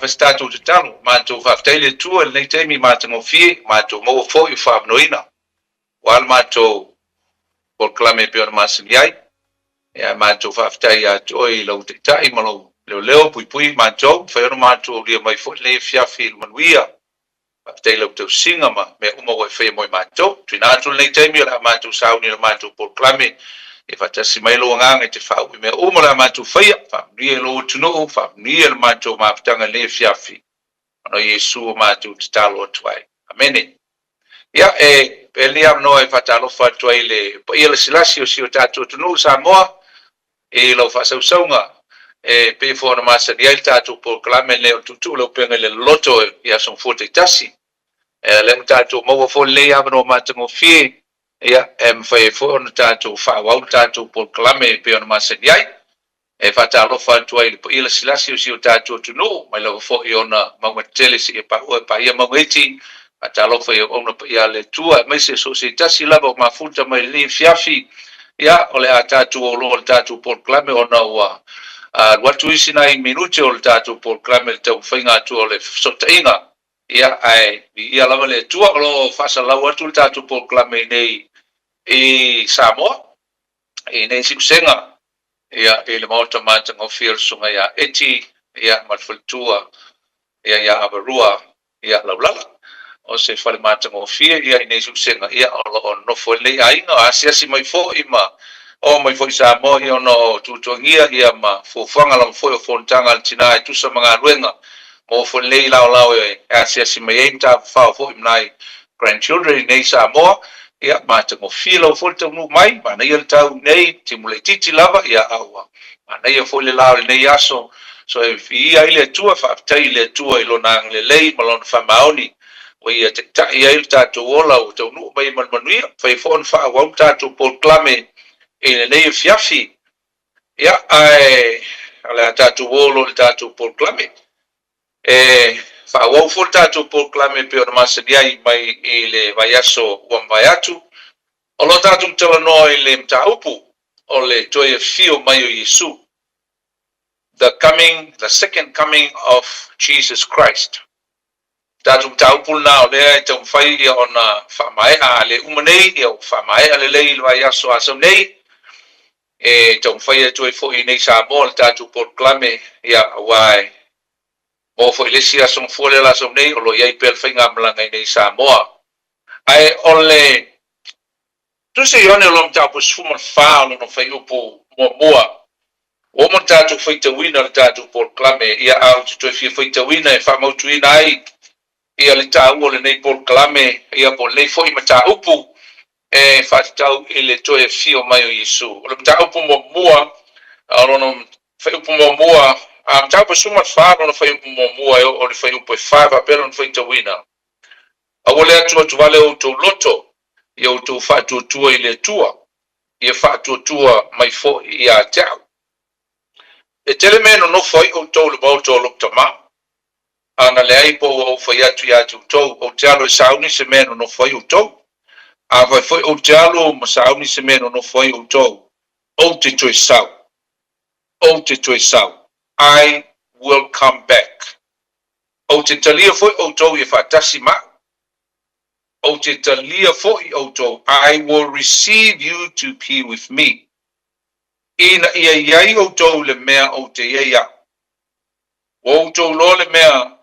fai se tatou tatalo. Matou faafetai i le Atua i lenei taimi matagofie, matou maua foi o faamanoina aua le matou polokalame e pei ona masani ai. Ia, matou faafetai ia te oe i lau Taitai ma lou leoleo puipui matou, mafai ona matou aulia mai foi lenei afiafi i le manuia. Faafetai i lau tausiga ma mea uma ua e faia mo i matou. Tuuina atu lenei taimi o le a matou sauni i le matou polokalame, ia faatasi mai lou agaga i te faauu i mea uma o le a matou faia. Faamanuia i lou atunuu, faamanuia i le matou mafutaga i lenei afiafi. Ona o Iesu o matou tatalo atu ai. Amene. Ia, e avea lenei avanoa e faatalofa atu ai i le paia lasilasi o si o tatou atunuu Samoa i lau faasausauga e pei foi ona masani ai le tatou polokalame lenei o le Tuutuu le Upega i le Loloto i Aso Gafua taitasi. O lea ua tatou maua foi lenei avanoa matagofie, ia, e mafai ai foi ona tatou faaauau le tatou polokalame e pei ona masani ai. E faatalofa atu ai i le paia lasilasi o si o tatou atunuu, mai lava foi ona mauga tetele seia paia mauga iti. Faatalofa i auauna paia a le Atua, aemaise so o se tasi lava o mafuta mai lenei afiafi. Ia, o le a tatou o loa i le tatou polokalame ona ua alu atu isi nai minute o le tatou polokalame i le taumafaiga atu o le fesootaiga. Ia, ae viia lava le Atua o lo o faasalalau atu le tatou polokalame i nei i Samoa, i nei siusega. Ia, i le maota matagofie o le Susuga ia Eti, ia, ma le faletua, ia, ia Avarua, ia, Laulala. O se fale matagofie, ia, i nei suesega, ia, o lo o nonofo ai lenei aiga, o asiasi mai foi ma oo mai foi i Samoa, ia, ona o tuatuagia, ia, ma fuafuaga lava foi o fonotaga a le tina e tusa ma galuega, maua foi lenei laolao e asiasi mai ai ma tafafao foi ma nai grandchildren i nei Samoa, ia, matagofie lava foi le taunuu mai, manaia le tau i nei, timu laitiiti lava, ia, a ua manaia foi le la o lenei aso, so e viia ai le Atua, faafetai i le Atua i Lona agalelei ma Lona faamaoni, ua Ia taitai ai lo tatou ola ua taunuu mai ma le manuia, mafai foi ona faaauau le tatou polokalame i lenei afiafi, ia, ae o le a tatou o loa i le tatou polokalame. E faaauau foi le tatou polokalame e pei ona masani ai mai i le vaiaso ua mavae atu. O lo o tatou talanoa i le mataupu o le toe afio mai o Iesu, the coming, the second coming of Jesus Christ. O tatou mataupu lena o lea e taumafai ia ona faamaea, a le uma nei, ia ua faamaea lelei i le vaiaso a sau nei. E taumafai atu ai foi i nei Samoa le tatou polokalame, ia, aua e maua foi le isi aso gafua lea o le a sau nei, o lo o i ai pea le faigamalaga i nei Samoa. Ae o le Tusi a Ioane o lona mataupu e 14 o lona fuaiupu muamua, ua uma ona tatou faitauina le tatou polokalame, ia, a ou te toe fia faitauina e faamautuina ai ia le taua o lenei polokalame, ia, po o lenei foi mataupu e faatatau i le toe afio mai o Iesu. O le mataupu muamua, o lona fuaiupu muamua, a mataupu e 14 lona fuaiupu muamua e oo i le fuaiupu e 4 e faapea lona faitauina, Aua le atuatuvale o outou loto, ia outou faatuatua i le Atua, ia faatuatua mai foi ia te au. E tele mea e nonofo ai outou i le maota o lou tama, A na leai po ua ou fai atu ia te outou, ou te alu e sauni se mea e nonofo ai outou? Afai foi ou te alu ma sauni se mea e nonofo ai outou, ou te toe sau. Ou te toe sau. I will come back. Ou te talia foi outou ia faatasi ma au. Ou te talia foi outou, I will receive you to be with me. Ina ia i ai outou le mea ou te i ai au. Ua outou loa le mea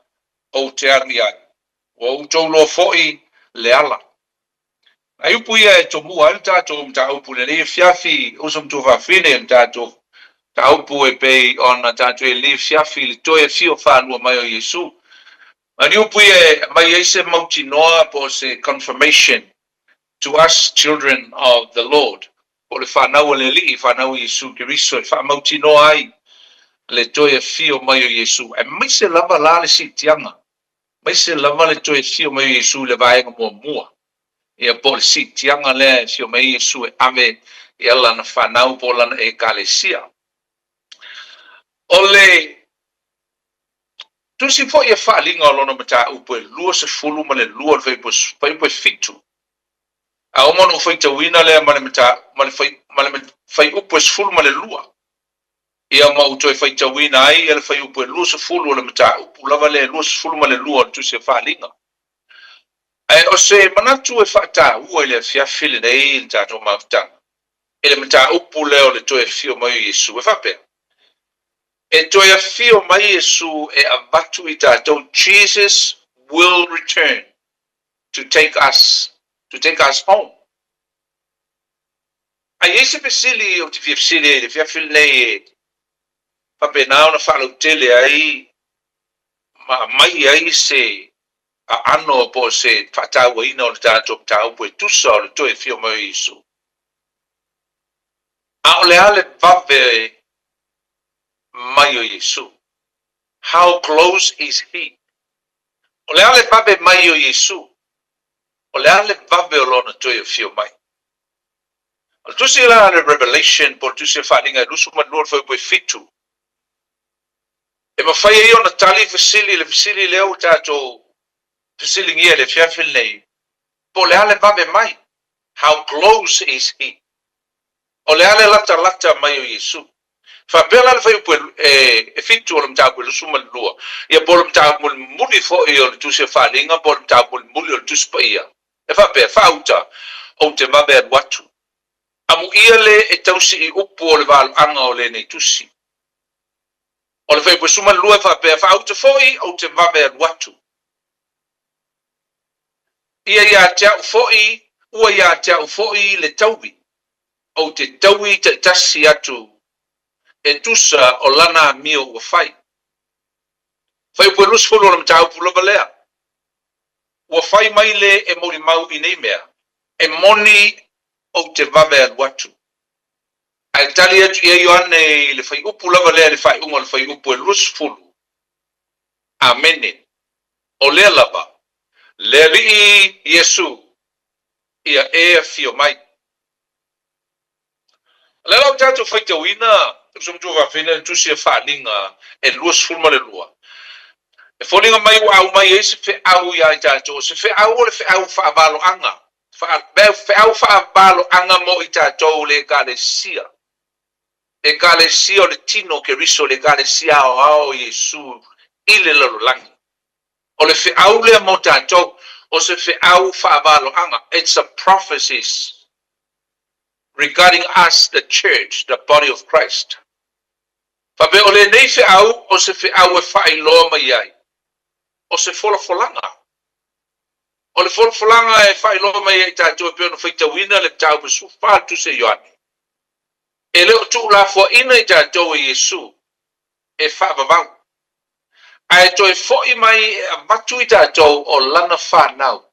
ou te alu i ai, ua outou loa foi le ala. Nai upu ia e tomua ai le tatou mataupu i lenei afiafi, uso ma tuafafine, le tatou mataupu e pei ona tatou i ai i lenei afiafi i le toe afio faalua mai o Iesu. Ma ni upu ia e aumai ai se mautinoa po o se confirmation to us children of the Lord, po o le fanau a le Alii, fanau a Iesu Keriso e faamautinoa ai le toe afio mai o Iesu, aemaise lava la le siitiaga, aemaise lava le toe afio mai o Iesu i le vaega muamua, ia po o le siitiaga lea e afio mai ai Iesu e ave ia lana fanau po o lana Ekalesia. O le Tusi foi e faaaliga o lona mataupu e 22 o le fuaiupu e 7. A uma ona ou faitauina lea ma le ma le ma le fuaiupu e 12. Ia ma ou toe faitauina ai le fuaiupu e 20 o le mataupu lava lea e 22 o le Tusi a Faaaliga. Ae o se manatu e faataua i le afiafi lenei i le tatou mafutaga, i le mataupu lea o le toe afio mai o Iesu, e faapea, E toe afio mai Iesu e avatu i tatou, Jesus will return to take us, to take us home. A i ai se fesili ou te fia fesili ai i le afiafi lenei e faapena ona faalautele ai ma aumai ai se aano po o se faatauaina o le tatou mataupu e tusa o le toe afio mai o Iesu. A o le a le vave mai o Iesu? How close is he? O le a le vave mai o Iesu? O le a le vave o lona toe afio mai? O le tusi la a le Revelation po o le tusi a Faaaliga e 22 le fuaiupu e 7, e mafai ai ona tali fesili le fesili lea ua tatou fesiligia i le afiafi lenei, po o le a le vave mai? How close is he? O le a le latalata mai o Iesu? Faapea la le fuaiupu e 7 o le mataupu e 22, ia po o le mataupu mulimuli foi o le tusi a Faaaliga po o le mataupu mulimuli o le Tusi Paia, E faapea, Faauta, ou te vave alu atu. Amuia le e tausi i upu o le valoaga o lenei tusi. O le fuaiupu e 12 e faapea, Faauta foi, ou te vave alu atu. Ia ia te au foi, ua ia te au foi le taui, ou te taui taitasi atu e tusa o lana amio ua fai. Fuaiupu e 20 o le mataupu lava lea. Ua fai mai le e molimau i nei mea, E moni ou te vave alu atu. Ae tali atu i ai Ioane i le fuaiupu lava lea i le faaiuga o le fuaiupu e 20, Amene. O lea lava, le Alii Iesu, ia e afio mai. O lea la ua tatou faitauina uso matua faafeina le tusi a Faaaliga e 22. E foliga mai ua aumai ai se feau ia i tatou, o se feau o le feau faavaloaga, feau faavaloaga mo i tatou le Ekalesia. Ekalesia o le tino o Keriso, le Ekalesia aoao o Iesu i le lalolagi. O le feau lea mo tatou, o se feau faavaloaga, it's a prophecies regarding us the church, the body of Christ. Faapea o lenei feau o se feau e faailoa mai ai, o se folafolaga. O le folafolaga e faailoa mai ai i tatou e pei ona faitauina le mataupu e 14 o le Tusi a Ioane. E le o tuulafoaina i tatou e Iesu e faavavau, ae toe foi mai e avatu i tatou o lana fanau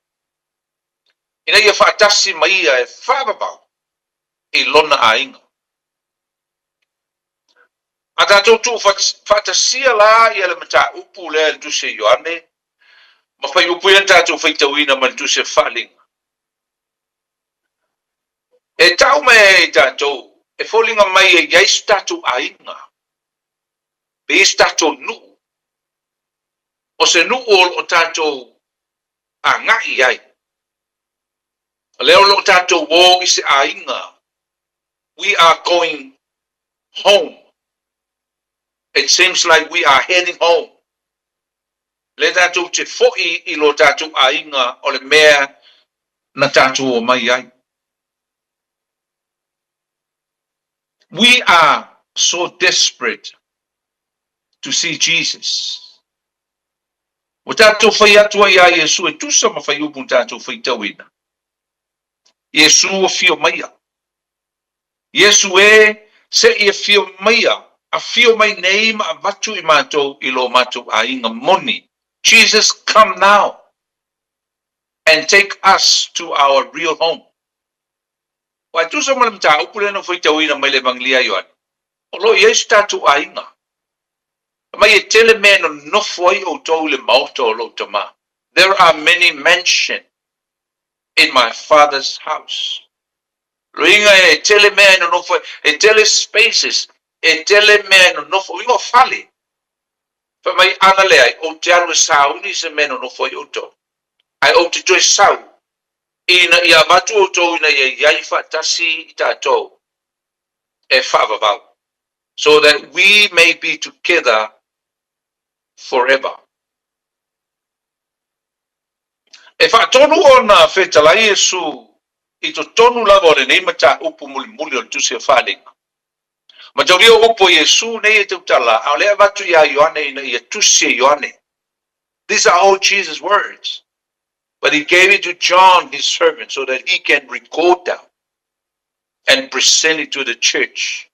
ina ia faatasi ma ia e faavavau i lona aiga. A tatou tuu faatasia la ia le mataupu lea i le Tusi a Ioane, ma fuaiupu ia na tatou faitauina mai le Tusi a Faaaliga, e tau mai ai e tatou, e foliga mai e i ai so tatou aiga, pe i ai so tatou nuu, o se nuu o lo o tatou agai i ai. O lea o lo o tatou o i se aiga, we are going home. It seems like we are heading home. Lea tatou te foi i lo tatou aiga o le mea na tatou omai ai. We are so desperate to see Jesus. Ua tatou fai atu ai iā Iesu e tusa ma faiupu na tatou faitauina. Iesu afio maia. Iesu e, se i afio maia, afio mai nei ma avatu i matou i lo matou aiga moni. Jesus come now and take us to our real home. Ua e tusa ma le mataupu lea na ou faitauina mai le Evangelia a Ioane, o lo o i ai so tatou aiga. Fai mai e tele mea e nonofo ai outou i le maota o lou tama. There are many mansion in my father's house. Loiga e tele mea e nonofo ai, e tele spaces, e tele mea e nonofo, uiga o fale. Fai mai ana leai, ou te alu e sauni se mea e nonofo ai outou. Ae ou te toe sau, ina ia avatu outou ina ia i ai faatasi i tatou e faavavau. So that we may be together forever. E faatonu ona fetalai Iesu i totonu lava o lenei mataupu mulimuli o le Tusi o Faaaliga. Mataulia o upu a Iesu nei e tautala, a o lea e avatu iā Ioane ina ia tusi e Ioane. These are all Jesus' words, but he gave it to John, his servant, so that he can record them and present it to the church.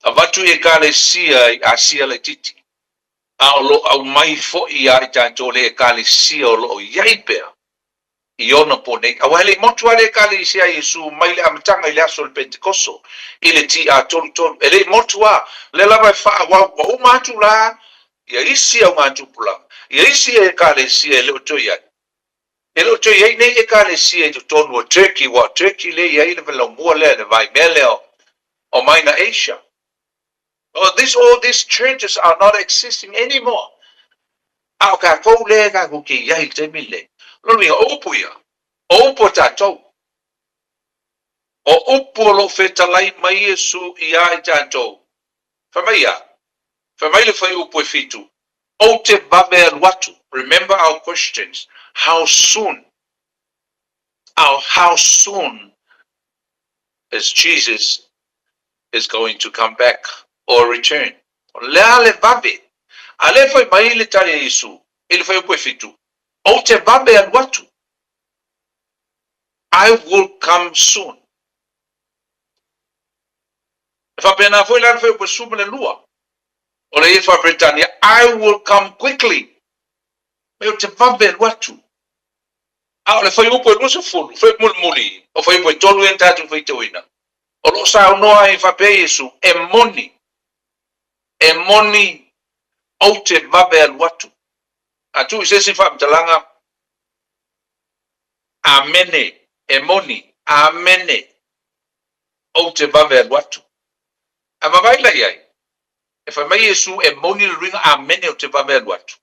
Avatu i Ekalesia i Asia Laititi, a o lo o aumai foi iā i tatou le Ekalesia o lo o i ai pea i ona po nei. Aua e le i motu lava le Ekalesia a Iesu mai le amataga i le aso o le Pentekoso i le TA 33. E le i motu lava, o lea lava e faaauau. Ua uma atu la ia isi augatupulaga, ia isi Ekalesia e le o toe i ai. E le o toe i ai nei Ekalesia i totonu o Turkey, aua o Turkey lea e i ai le laumua lea, le vaimea lea o Minor Asia. Oh, this, all these churches are not existing anymore. A o tatou lea tatou te i ai i le taimi lenei. O lona uiga, o upu ia, o upu a tatou. O upu o lo o fetalai mai Iesu iā i tatou. Fai mai ia, fai mai le fuaiupu e fitu, Ou te vave alu atu. Remember our questions, how soon, our how soon is Jesus is going to come back or return? O le a le vave? A lea fai mai le tali a Iesu i le fuaiupu e fitu, Ou te vave alu atu. I will come soon. E faapena foi la le fuaiupu e 12. O le ia Faa-Peretania, I will come quickly. Me ou te vave alu atu. A o le fuaiupu e 20, fuaiupu mulimuli, o fuaiupu e tolu ia na tatou faitauina, o lo o saunoa ai faapea Iesu, E moni, e moni, ou te vave alu atu. A tuu i se isi faamatalaga, Amene, e moni, amene, ou te vave alu atu. A vavaai la i ai, e fai mai Iesu e moni le luiga Amene ou te vave alu atu.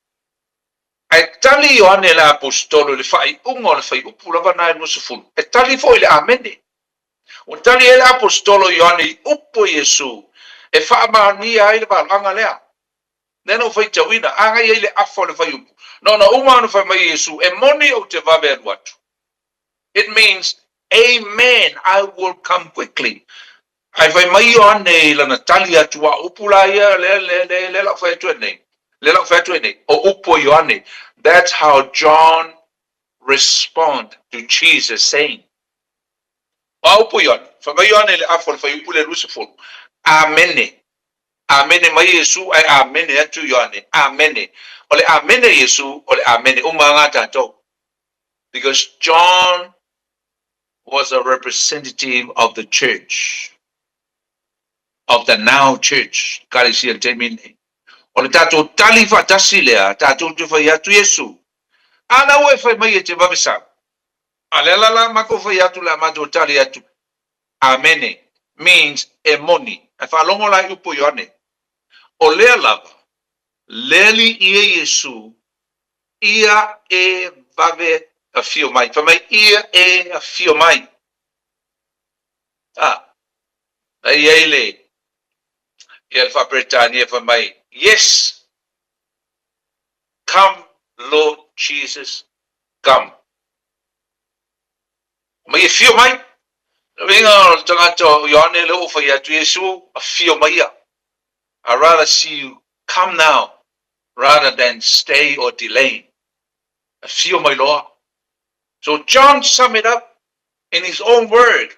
Ae tali Ioane le Aposetolo i le faaiuga o le fuaiupu lava na e 20, e tali foi i le Amene. Ua tali ai le Aposetolo Ioane i upu a Iesu e faamaonia ai le valaga lea. Lea na ou faitauina, agai ai le afa o le fuaiupu. Na ona uma ona fai mai Iesu, e moni ou te vave alu atu. It means, Amen, I will come quickly. Ae fai mai Ioane i lana tali atu, aua o upu la ia, lea, lea, lea, lea la ou fai atu ai nei, lea la ou fai atu ai nei, o upu a Ioane. That's how John respond to Jesus saying. O a upu a Ioane? Fai mai Ioane i le afa o le fuaiupu lea 20, Amene. Amene mai Iesu, ae amene atu Ioane. Amene. O le amene a Iesu, o le amene uma lava tatou. Because John was a representative of the church, of the now church, Ekalesia i le taimi lenei. O le tatou tali faatasi lea, tatou te fai atu Iesu, a la ua e fai mai e te vave sau. A lea la la matou fai atu le a matou tali atu, Amene, means e moni. Ae faalogo la i upu o Ioane, o lea lava, le alii ia Iesu Ia e vave afio mai. Fai mai, Ia e afio mai. A, na i ai le, ia le Faa-Peretania fai mai, Yes, come Lord Jesus, come. Mai afio mai. Le uiga o le tagata o Ioane lea ua fai atu, Iesu, afio mai ia. I rather see you come now rather than stay or delay. Afio mai loa. So John sum it up in his own word,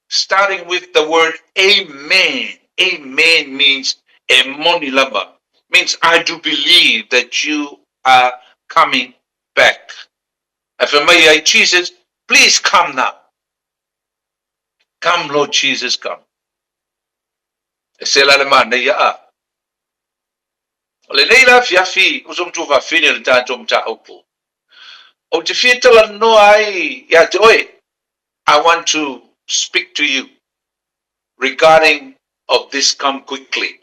starting with the word amen. Amen means e moni lava, means I do believe that you are coming back. Ae fai mai ai Jesus, please come now. Come Lord Jesus, come. E se la le manaia a. O lenei la afiafi, uso ma tuafafine o le tatou mataupu, ou te fia talanoa ai ia te oe, I want to speak to you regarding of this come quickly.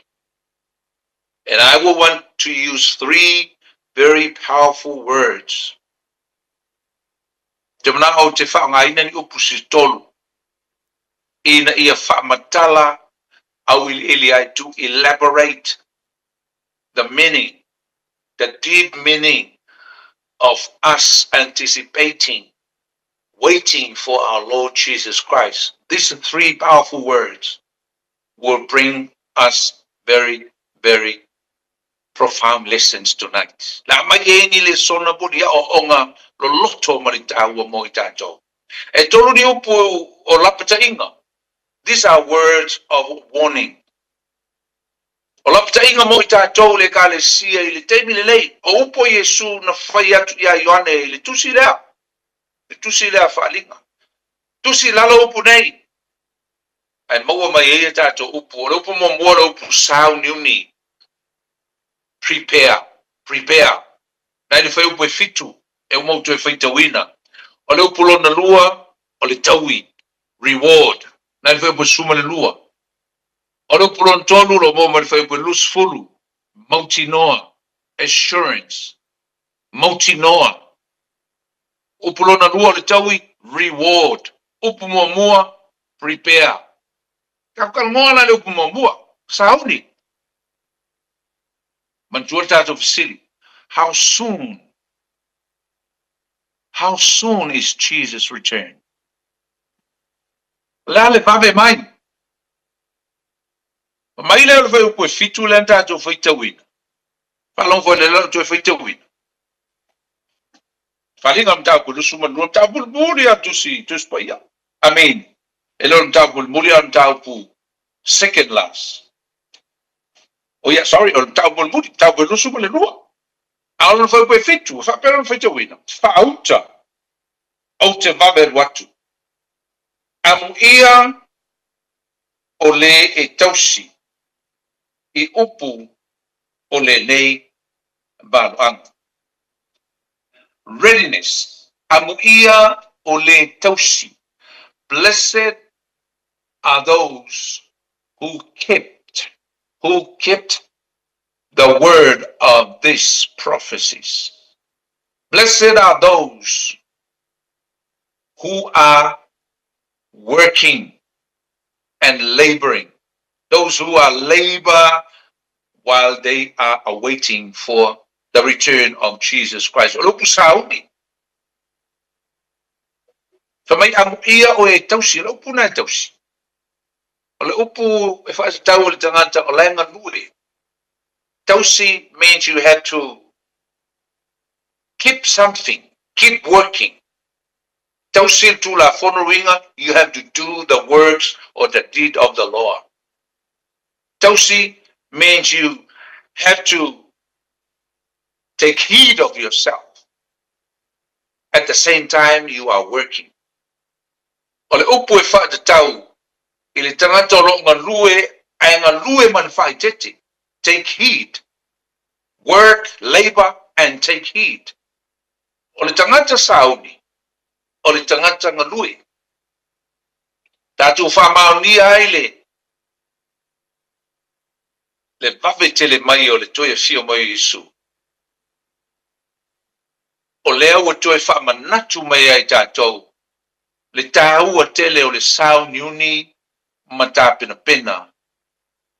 And I will want to use three very powerful words. Te manao ou te faaaogaina ni upu se tolu ina ia faamatala Auiliili ai, to elaborate the meaning, the deep meaning of us anticipating, waiting for our Lord Jesus Christ. These three powerful words will bring us very, very profound lessons tonight. La mai e ni le sona buri o onga lo loto ma le tāua mo i tātou. E tolu ni upu o lapatainga. These are words of warning. O lapatainga mo i tātou le ekalesia i le taimi lenei, o upu o Iesu na fai atu ia Ioane i le tusi lea, le tusi lea faaaliga. Tusi lalo upu nei, ae maua mai ai a tātou upu. O le upu muamua o le upu sauniuni, prepare, prepare. Nai le fuaiupu e 7 e uma ou toe faitauina. O le upu lona lua, o le taui, reward. Nai le fuaiupu e 12. O le upu lona tolu, o lo o maua mai le fuaiupu e 20, mautinoa, assurance, mautinoa. Upu lona lua o le taui, reward. Upu muamua, prepare. Tatou talanoa la i le upu muamua, sauni. Manatua le tatou fesili, How soon, how soon is Jesus return? O le a le vave mai? Mai lea o le fuaiupu e 7 lea na tatou faitauina. Faalogo foi lea na toe faitauina. Faliga o le mataupu 22, mataupu mulimuli a Tusi, Tusi Paia. I mean, e le o le mataupu mulimuli a o le mataupu second last. Oh yeah, sorry, o le mataupu mulimuli, mataupu e 22. A o lona fuaiupu e 7, e faapea lona faitauina, Faauta, ou te vave alu atu. Amuia o le e tausi i upu o lenei valoaga. Readiness, amuia o le tausi. Blessed are those who kept, who kept the word of these prophecies. Blessed are those who are working and laboring, those who are labor while they are awaiting for the return of Jesus Christ. O le upu sauni, fai mai amuia o e tausi, o le upu na e tausi. O le upu e faatatau i le tagata o la e galue. Tausi means you have to keep something, keep working. Tausi le Tulafono uiga, you have to do the works or the deed of the law. Tausi means you have to take heed of yourself. At the same time you are working. O le upu e faatatau i le tagata o lo o galue ae galue ma le faaeteete, take heed, work, labour and take heed. O le tagata sauni, o le tagata galue. Tatou faamaonia ai le le vave tele mai o le toe afio mai o Iesu. O lea ua toe faamanatu mai ai tatou le taua tele o le sauniuni ma tapenapena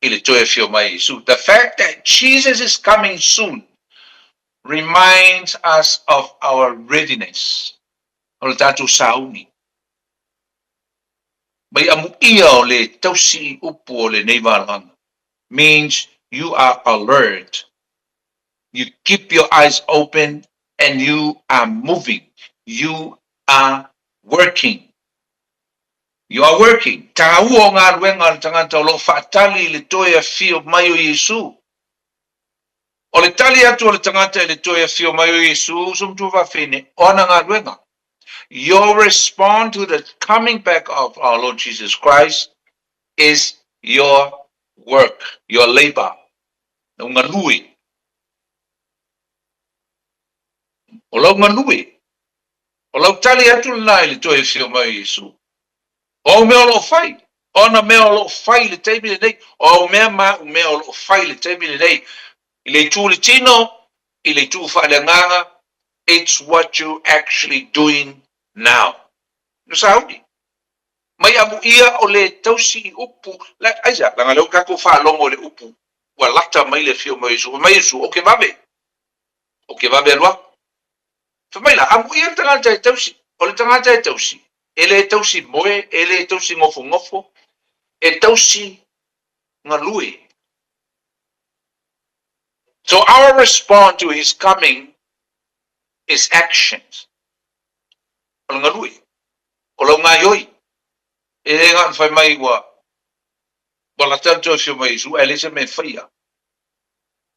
i le toe afio mai o Iesu. The fact that Jesus is coming soon reminds us of our readiness, o le tatou sauni. Mai amuia o le tausi i upu o lenei valoaga means you are alert, you keep your eyes open and you are moving, you are working. You are working. Taua o galuega a le tagata o lo o faatali i le toe afio mai o Iesu. O le tali atu a le tagata i le toe afio mai o Iesu, uso matua faafeine, o ana galuega. Your response to the coming back of our Lord Jesus Christ is your work, your labor. Lau galue. O lau galue. O lau tali atu lena i le toe afio mai o Iesu. O au mea o lo o fai. O ana mea o lo o fai i le taimi lenei. O au mea ma au mea o lo o fai i le taimi lenei. I le itu o le tino, i le itu faaleagaga, it's what you actually doing now. No sauni. Mai amuia o le tausi i upu, aisea, leaga o lea ua tatou faalogo i le upu ua lata mai le afio mai o Iesu. Fai mai Iesu, Ou te vave, ou te vave alu atu. Fai mai la, amuia le tagata e tausi. O le tagata e tausi, e le tausi moe, e le tausi nofonofo, e tausi galue. So our response to his coming is actions. O le galue, o lau gaoioi. E le na ona fai mai ua ua lata le toe afio mai o Iesu, ae leai se mea e faia.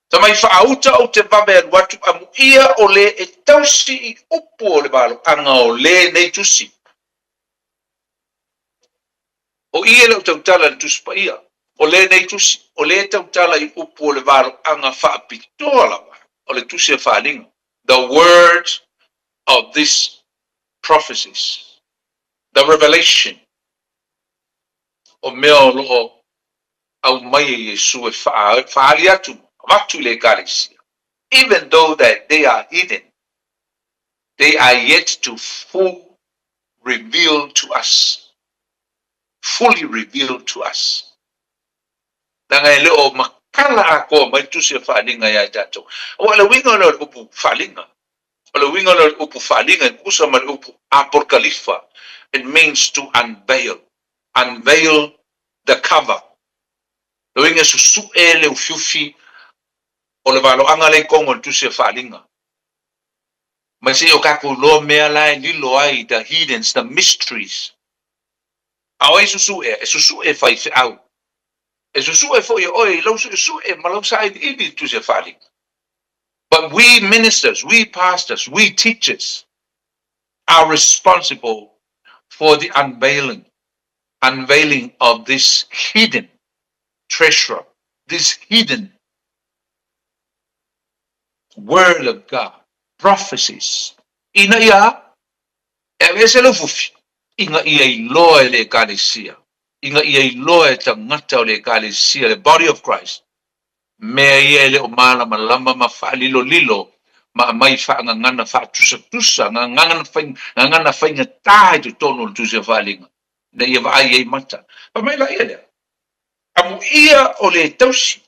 Tamai faauta ou te vave alu atu amuia o le e tausi i upu o le valoaga o lenei tusi. O i e le o tautala i le Tusi Paia, o lenei tusi, o le e tautala i upu o le valoaga faapitoa lava o le tusi a Faaaliga, the words of this prophecies, the revelation, o mea o lo o aumai e Iesu e faaali atu, avatu i le Ekalesia, even though that they are hidden, they are yet to full reveal to us, fully reveal to us. Leaga e le o makala atoa mai le tusi a faaaliga ia i tatou. Aua o le uiga lea o le upu faaaliga, o le uiga lea o le upu faaaliga e tusa ma le upu apokalifa, it means to unveil, unveil the cover. Lona uiga e susue le ufiufi o le valoaga lea i totonu o le tusi a faaaliga. Mai se i o tatou iloa mea la e lilo ai, the hiddens, the mysteries. A o ai e susuea? E susue e faifeau. E susue foi e oe i lau suesue ma lau sailiili i le tusi a faaaliga. But we ministers, we pastors, we teachers are responsible for the unveiling unveiling of this hidden treasure, this hidden word of God, prophecies, ina ia e aveese le ufufi, ina ia iloa e le Ekalesia, ina ia iloa e tagata o le Ekalesia, le body of Christ, mea ia e le o malamalama ma faalilolilo ma aumai faagagana faatusatusa, gagana faigata i totonu o le Tusi a Faaaliga, ina ia vaai ai mata. Fai mai laia lea, Amuia o le tausi,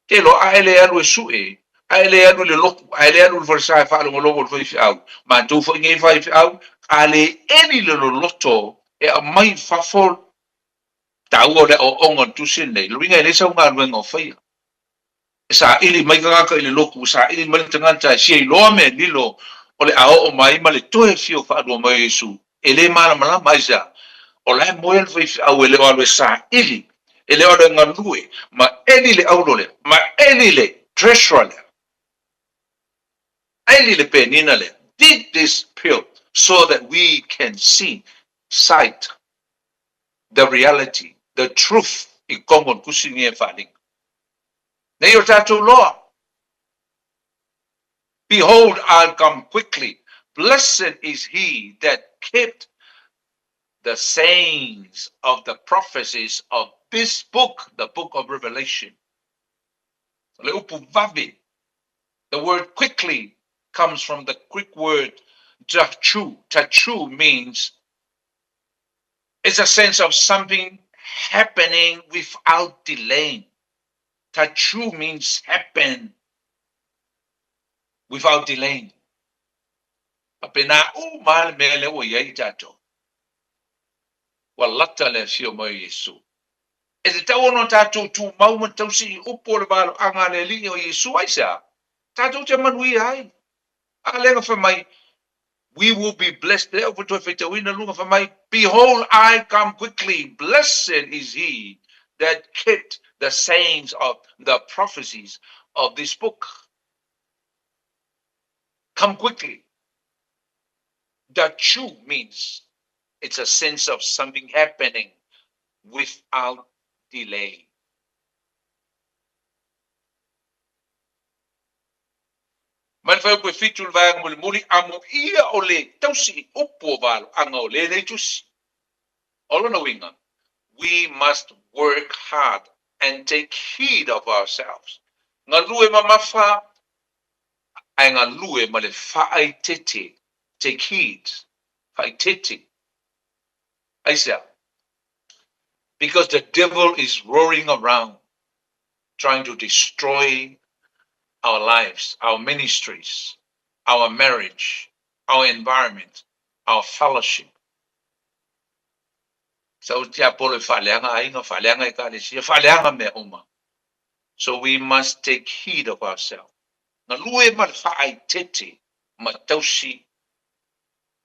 te iloa a e le alu e sue, a e le alu i le lotu, a e le alu i le falesa e faalogologo i le faifeau, matou foi nei faifeau, a le eli le loloto e aumai i fafo taua o le aoaoga o le tusi lenei, lona uiga e leai sau galuega o faia. E saili mai tagata i le lotu, e saili mai le tagata e fia iloa mea lilo o le a oo mai ma le toe fia faalua mai o Iesu, e le malamalama. Aisea? O la e moe le faifeau e le o alu e saili, e le o alu e galue, ma eli le aulo lea, ma eli le treasurer lea, eli le penina lea, dig this pill so that we can see, sight, the reality, the truth i totonu o le tusi lenei e faaaliga. Nei o tatou loa. Behold, I'll come quickly. Blessed is he that kept the sayings of the prophecies of this book, the book of Revelation. O le upu vave, the word quickly comes from the Greek word tachu. Tachu means it's a sense of something happening without delaying. Tachu means happen without delaying. Faapena uma lava le mea lea ua i ai i tatou. Ua lata le afio mai o Iesu. E tatau ona tatou tumau ma tausi i upu o le valoaga a le Alii o Iesu. Aisea? Tatou te manuia ai. A lea na fai mai, We will be blessed. Lea ua toe faitauina luga fai mai, Behold, I come quickly, blessed is he that kept the sayings of the prophecies of this book. Come quickly. The true means it's a sense of something happening without delay. Mai le fuaiupu e fitu i le vaega mulimuli, amuia o le tausi i upu o valoaga o lenei tusi. O lona uiga, we must work hard and take heed of ourselves. Galue mamafa ae galue ma le faaitete, take heed, faaitete. Aisea? Because the devil is roaring around trying to destroy our lives, our ministries, our marriage, our environment, our fellowship. Sau tiapolo e faaleaga aiga, faaleaga ekalesia, faaleaga mea uma. So we must take heed of ourselves. Galue ma le faaeteete ma tausi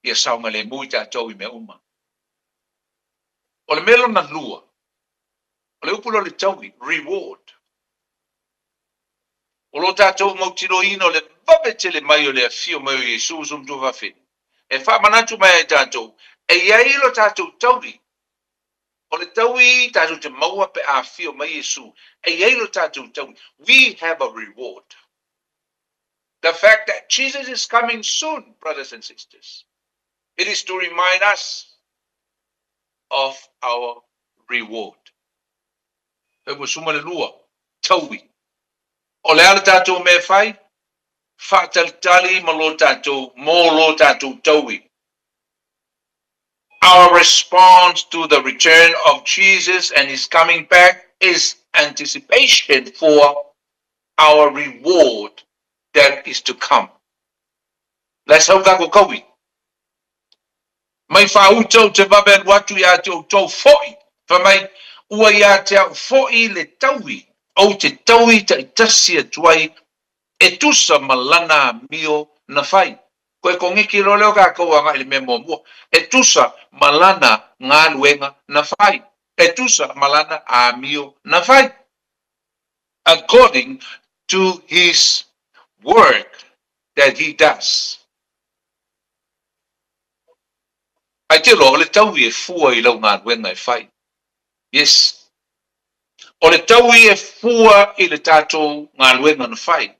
ia saogalemu i tatou i mea uma. O le mea lona lua, o le upu lea o le taui, reward. O lo tatou mautinoina o le vave tele mai o le afio mai o Iesu uso matua fafine, e faamanatu mai ai tatou, e i ai lo tatou taui. O le taui tatou te maua pe a afio mai Iesu, e i ai lo tatou taui. We have a reward. The fact that Jesus is coming soon, brothers and sisters, it is to remind us of our reward. E ua suma le lua, taui. O le a le tatou mea e fai? Faatalitali ma lo tatou, mo lo tatou taui. Our response to the return of Jesus and his coming back is anticipation for our reward that is to come. La e sau tatou taui. Mai faauta ou te vave alu atu ia te outou foi, fai mai, ua ia te au foi le taui, ou te taui taitasi atu ai e tusa ma lana amio na fai. Koe kongeki loa lea o tatou agai i le mea muamua, e tusa ma lana galuega na fai, e tusa ma lana amio na fai. According to his work that he does. Ai te loa o le taui e fua i lau galuega e fai. Yes. O le taui e fua i le tatou galuega na fai.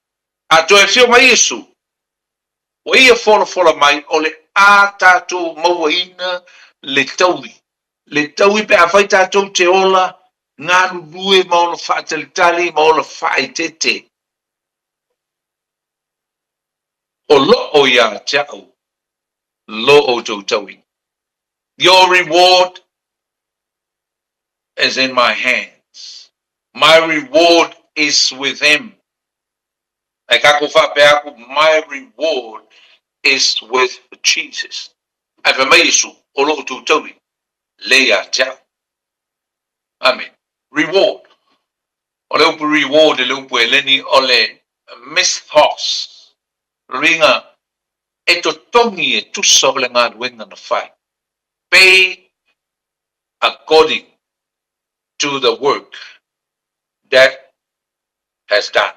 A toe afio mai Iesu, ua ia folafola mai o le a tatou mauaina le taui. Le taui pe afai tatou te ola galulue ma ola faatalitali ma ola faaeteete. O loo ia te au lo outou taui. Your reward is in my hands. My reward is with him. Ae tatou faapea atu, My reward is with Jesus. Ae fai mai Iesu, O lo outou taui, le ia te au. Amen. Reward. O le upu reward i le upu Heleni o le misthos, luiga e totogi e tusa o le galuega na fai. Pay according to the work that has done.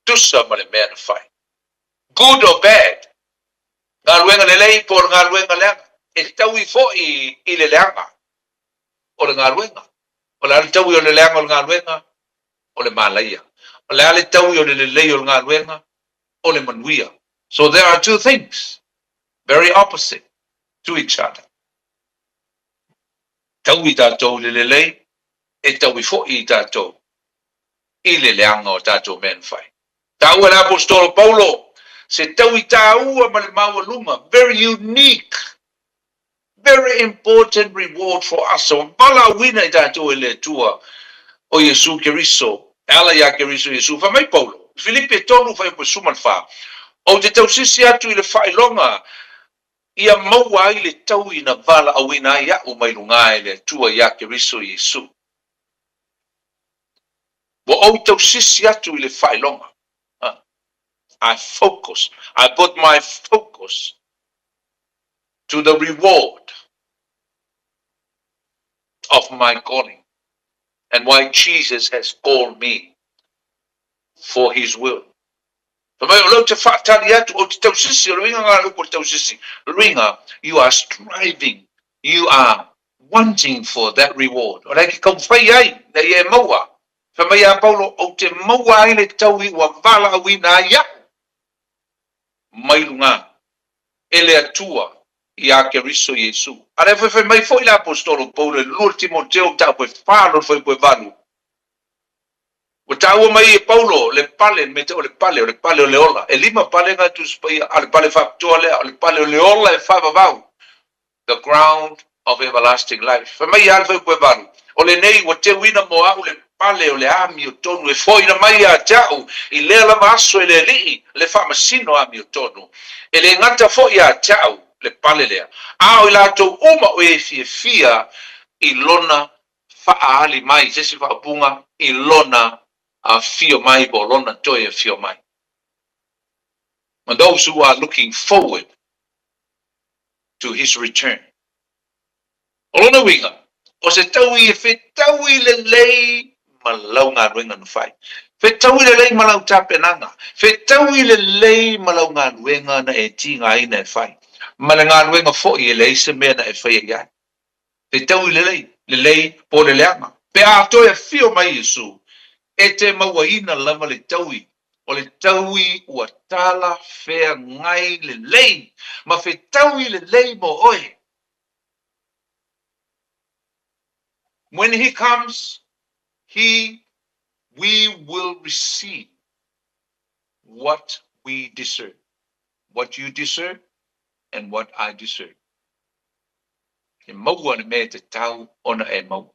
Tusa ma le mea na fai. Good or bad, galuega lelei po o le galuega leaga, e taui foi i le leaga o le galuega. O le a le taui o le leaga o le galuega? O le malaia. O le a le taui o le lelei o le galuega? O le manuia. So there are two things very opposite to each other. Taui tatou i le lelei, e taui foi i tatou i le leaga o tatou mea na fai. Taua e le Aposetolo Paulo se taui taua ma le maualuga, very unique, very important reward for us, ua valaauina i tatou e le Atua o Iesu Keriso, e ala iā Keriso Iesu. Fai mai Paulo, Filipi e 3 fuaiupu 14, Ou te tausisi atu i le faailoga ia maua ai le taui na valaauina ai aʻu mai luga e le Atua iā Keriso Iesu. Ua ou tausisi atu i le faailoga. I focus, I put my focus to the reward of my calling and why Jesus has called me for his will. Fai mai, o lea ou te faatali atu, ou te tausisi, o le uiga lena o le upu o le tausisi, o le uiga, you are striving, you are wanting for that reward. O lea e te taumafai ai, ina ia e maua. Fai mai ia Paulo, ou te maua ai le taui ua valaauina ai iaʻu mai luga e le Atua iā Keriso Iesu. A lea foi fai mai foi le Aposetolo Paulo i le 2 Timoteo mataupu e 4 lona fuaiupu e 8, Ua taua mai e Paulo le pale, le mea tau o le pale, o le pale o le ola. E lima pale na Tusi Paia, a o le pale faapitoa lea, o le pale o le ola e faavavau, the ground of everlasting life. Fai mai ia le fuaiupu e 8, O lenei ua teuina mo a'u le pale o le amiotonu e foina mai ia te a'u i lea lava aso e le Alii le faamasino amiotonu. E le gata foi ia te a'u le pale lea, a o i latou uma o e fiafia i lona faaali mai, se isi faaupuga, i lona afio mai po o lona toe afio mai. And those who are looking forward to his return. O lona uiga, o se taui e fetaui lelei ma lau galuega na fai. Fetaui lelei ma lau tapenaga. Fetaui lelei ma lau galuega na e tigaina e fai. Ma le galuega foi e leai se mea na e faia i ai. Fetaui lelei, lelei po o le leaga. Pe a toe afio mai Iesu, e te mauaina lava le taui, o le taui ua talafeagai lelei ma fetaui lelei mo oe. When he comes, he we will receive what we deserve. What you deserve and what I deserve. E maua le mea e tatau ona e maua.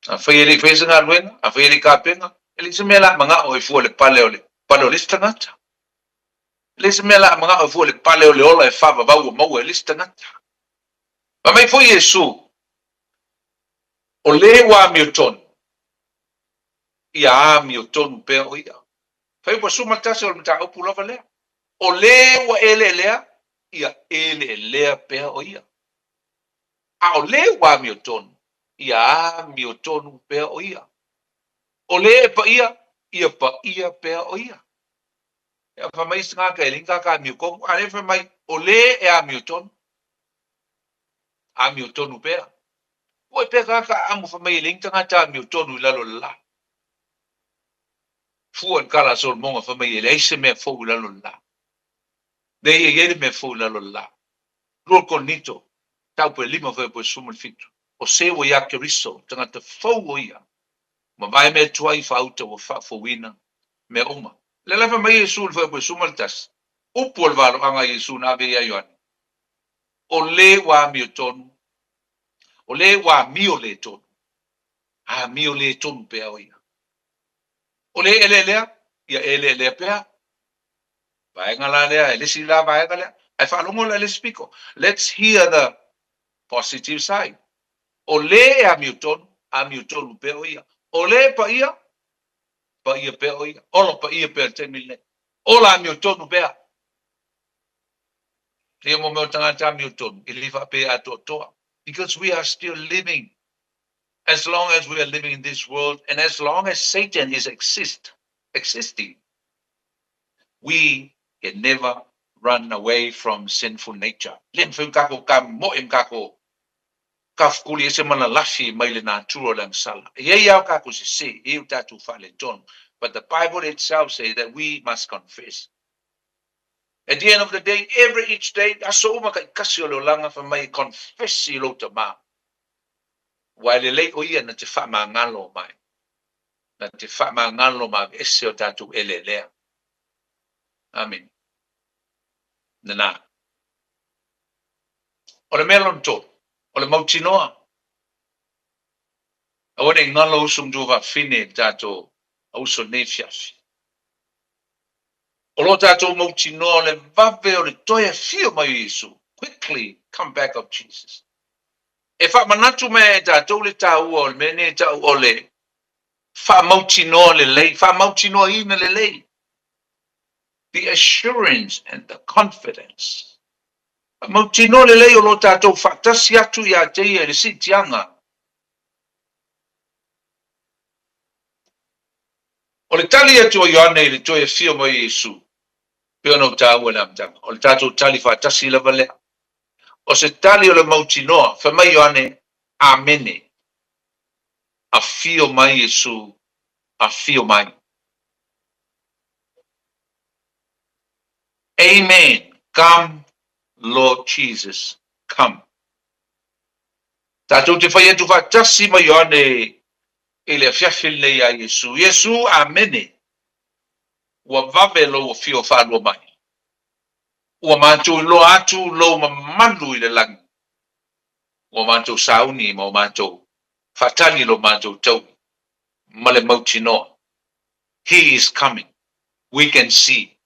Afai e le i faia se galuega, afai e le i kapena, e leai se mea la manao e fua le pale o le pale o le isi tagata. E leai se mea la manao e fua le pale o le ola e faavavau ua maua e le isi tagata. Fai mai foi Iesu, O le ua amiotonu, ia amiotonu pea o ia. Fai ua suma tasi o le mataupu lava lea. O le ua eleelea, ia eleelea pea o ia. A o le ua amiotonu, ia amiotonu pea o ia. O le e paia, ia paia pea o ia. Ia fai mai isi tagata e leai ni tagata amiotonu, a lea fai mai, o le e amiotonu, amiotonu pea. Ua pea tagata amo fai mai e leai ni tagata amiotonu i lalo o le la. Fua i le tala a Solomona fai mai e leai se mea fou i lalo o le la. Leai e i ai le mea fou i lalo o le la. 2 Korinito, taupu e 5 fuaiupu e 17. O se ua iā Keriso, tagata fou o ia, mavae mea tuai faauta ua faafouina mea uma. Lea la fai mai Iesu i le fuaiupu e 11, upu o le valoaga a Iesu na ave ia Ioane, O le ua amiotonu, o le ua amio le tonu, amio le tonu pea o ia. O le eleelea, ia eleelea pea. Vaega la lea, e le isi la vaega lea. Ae faalogo la i le isi pito. Let's hear the positive side. O le e amiotonu, amiotonu pea o ia. O le e paia, paia pea o ia. Ola paia pea i le taimi lenei. Ola amiotonu pea. Ia mo mea o tagata amiotonu, e le faapea atoatoa. Because we are still living. As long as we are living in this world and as long as Satan is exist, existing, we can never run away from sinful nature. Le mafai ona tatou tamoe ma tatou tafukuli ese ma lalafi mai le natura o le agasala. E i ai lava o tatou sese, e i ai o tatou faaletonu. But the Bible itself says that we must confess. At the end of the day, every each day, aso uma taitasi o le olaga fai mai e confess i lou tama. Ua e lelei o ia na te faamagalo mai. Na te faamagalo ma aveese o tatou eleelea. Amene. Lena. O le mea lona tolu, o le mautinoa. Aua ne i galo usu ma tuafafine i le tatou auso i lenei afiafi. O lo tatou mautinoa o le vave o le toe afio mai o Iesu, quickly come back of Jesus. E faamanatu mai ai e tatou le taua o le mea lenei e tau o le faamautinoa lelei, faamautinoaina lelei. The assurance and the confidence. Faamautinoa lelei o lo tatou faatasi atu ia te ia i le siitiaga. O le tali atu a Ioane i le toe afio mai o Iesu, pei ona ou taua i le amataga, o le tatou tali faatasi lava lea. O se tali o le mautinoa, fai mai Ioane, Amene. Afio mai Iesu, afio mai. Amen, come Lord Jesus, come. Tatou te fai atu faatasi ma Ioane i le afiafi lenei iā Iesu. Iesu, Amene. Ua vave lou afio faalua mai. Ua matou iloa atu lou mamalu i le lagi. Ua matou sauni ma ua matou faatali lo matou taui ma le mautinoa. He is coming. We can see.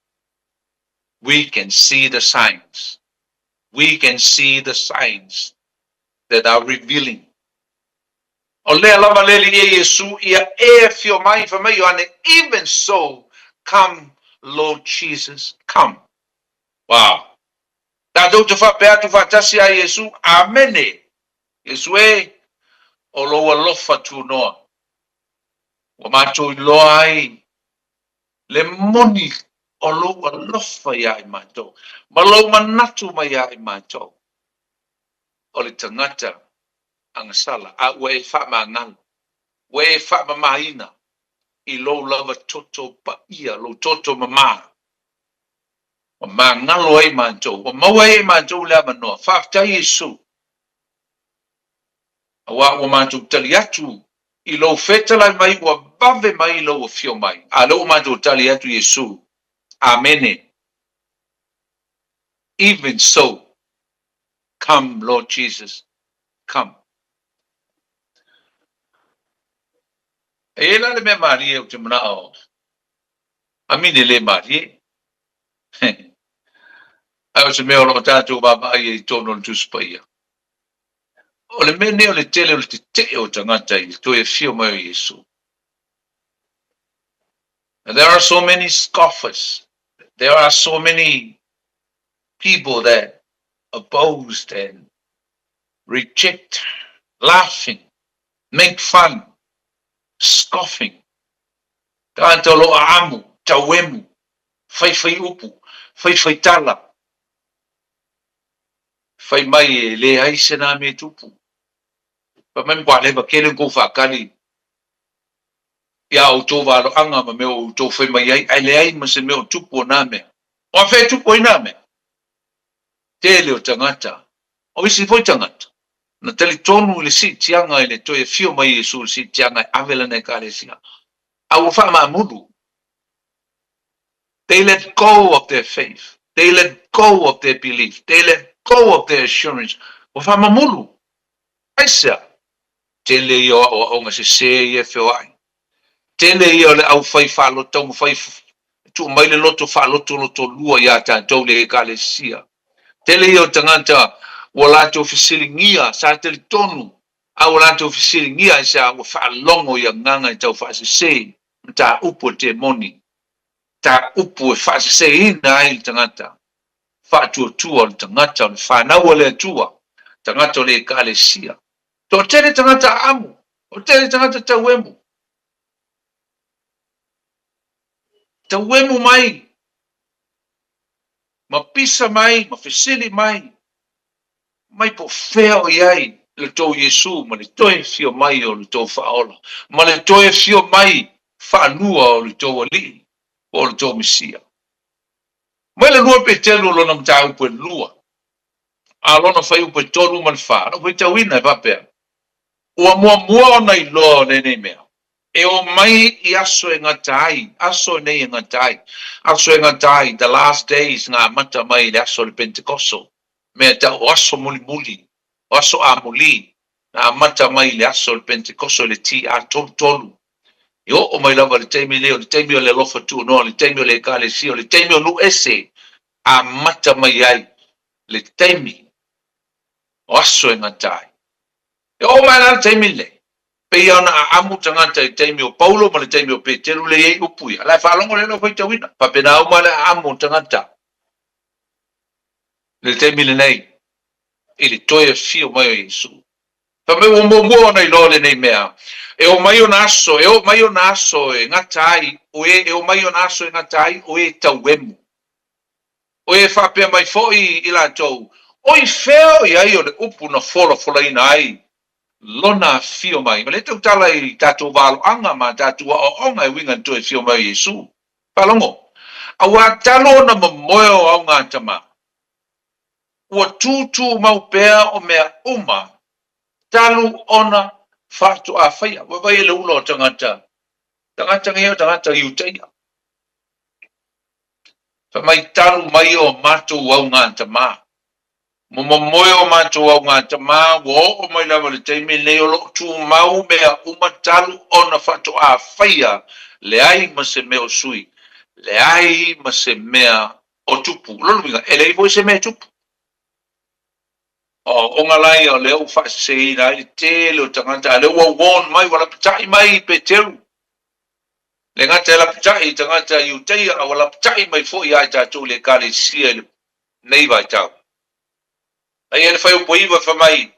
We can see the signs. We can see the signs that are revealing. O lea lava le Alii e Iesu ia e afio mai, fai mai Ioane, Even so, come, Lord Jesus, come. Wow. Tatou te faapea atu faatasi ia Iesu, Amene! Iesu e, o lou alofa tunoa, ua matou iloa ai le moni o lou alofa iā i matou, ma lou manatu mai iā i matou, o le tagata agasala, a ua e faamagalo, ua e faamamaina i lou lava toto paia, lou toto mama, ua magalo ai matou, ua maua ai e matou le avanoa. Faafetai Iesu, aua ua matou tali atu i lou fetalai mai ua vave mai lou afio mai, a lea ua matou tali atu Iesu. Amene. Even so, come Lord Jesus, come. E i ai la le mea malie ou te manao, amine le malie. Ae o se mea o lo o tatou vaavaai ai i totonu o le Tusi Paia. O le mea nei o le tele o le tetee o tagata i le toe afio mai o Iesu. There are so many scoffers. There are so many people that opposed and reject, laughing, make fun, scoffing. Tagata o lo o aamu, tauemu, faifai upu, faifai tala. Fai mai e leai se na mea tupu. Fai mai matua leva kele ona kou faatali ia outou valoaga ma mea o outou fai mai ai, ae leai ma se mea o tupu o na mea. O afea e tupu ai na mea? Tele o tagata, o isi foi tagata, na talitonu i le siitiaga i le toe afio mai Iesu i le siitiaga e ave lana Ekalesia, a ua faamaamulu. They let go of their faith. They let go of their belief. They let go of their assurance. Ua faamamulu. Aisea? Tele ia o aoaoga sese ia e feoai. Tele ia o le aufai faaloto taumafai e tuu mai le loto faalotolotolua iā tatou le Ekalesia. Tele ia o tagata ua latou fesiligia, sa talitonu, a ua latou fesiligia aisea ua faalogo i agaga e taufaasese mataupu a temoni, mataupu e faaseseina ai le tagata, faatuatua o le tagata o le fanau a le Atua, tagata o le Ekalesia. Toatele tagata aamu, toatele tagata tauemu. Tauemu mai, ma pisa mai, ma fesili mai, mai po o fea o i ai le tou Iesu ma le toe afio mai o le tou Faaola, ma le toe afio mai faalua o le tou Alii po o le tou Mesia. Mai le 2 Peteru o lona mataupu e 2, a lona fuaiupu e 3 ma le 4, na ou faitauina e faapea, Ua muamua ona iloa o lenei mea, e o mai i aso e gata ai, aso nei e gata ai, aso e gata ai, the last days, na amata mai i le aso o le Pentekoso, mea tau o aso mulimuli, o aso amuli, na amata mai i le aso o le Pentekoso i le TA 33. E oo mai lava i le taimi lenei, o le taimi o le alofa tuunoa, o le taimi o le Ekalesia, o le taimi o nuu ese, amata mai ai le taimi o aso e gata ai. E oo mai la le taimi lenei, pei ona aamu tagata i le taimi o Paulo ma le taimi o Peteru lea e i ai upu ia, la e faalogo lea lau faitauina. Faapena uma le aamu o tagata i le taimi lenei, i le toe afio mai o Iesu. Fai mai ua muamua ona iloa lenei mea, e o mai ona aso, e oo mai ona aso e gata ai o e, e oo mai ona aso e gata ai o e tauemu. O e faapea mai foi i latou, O i fea o i ai o le upu na folafolaina ai lona afio mai? Ma le tautala i tatou valoaga ma tatou aoaoga e uiga i le toe afio mai o Iesu. Faalogo, Auā talu ona momoe o augatama, ua tūtūmau pea o mea uma talu ona faatoa faia. Vaivai e le ula o tagata, tagata nei o tagata Iutaia. Fai mai talu mai o matou augatama. Momomoe o matou augatama ua oo mai lava i le taimi lenei o lo o tumau mea uma talu ona faatoa faia, leai ma se mea o sui, leai ma se mea o tupu. O lona uiga, e leai foi se mea e tupu. O aoaoga la ia o lea ua faaseseina ai le tele o tagata, a o lea ua warn mai, ua lapatai mai Peteru. Le gata e lapatai i tagata Iutaia, a ua lapatai mai foi ia i tatou i le Ekalesia i lenei vaitau. A ia le fuaiupu 9 fai mai,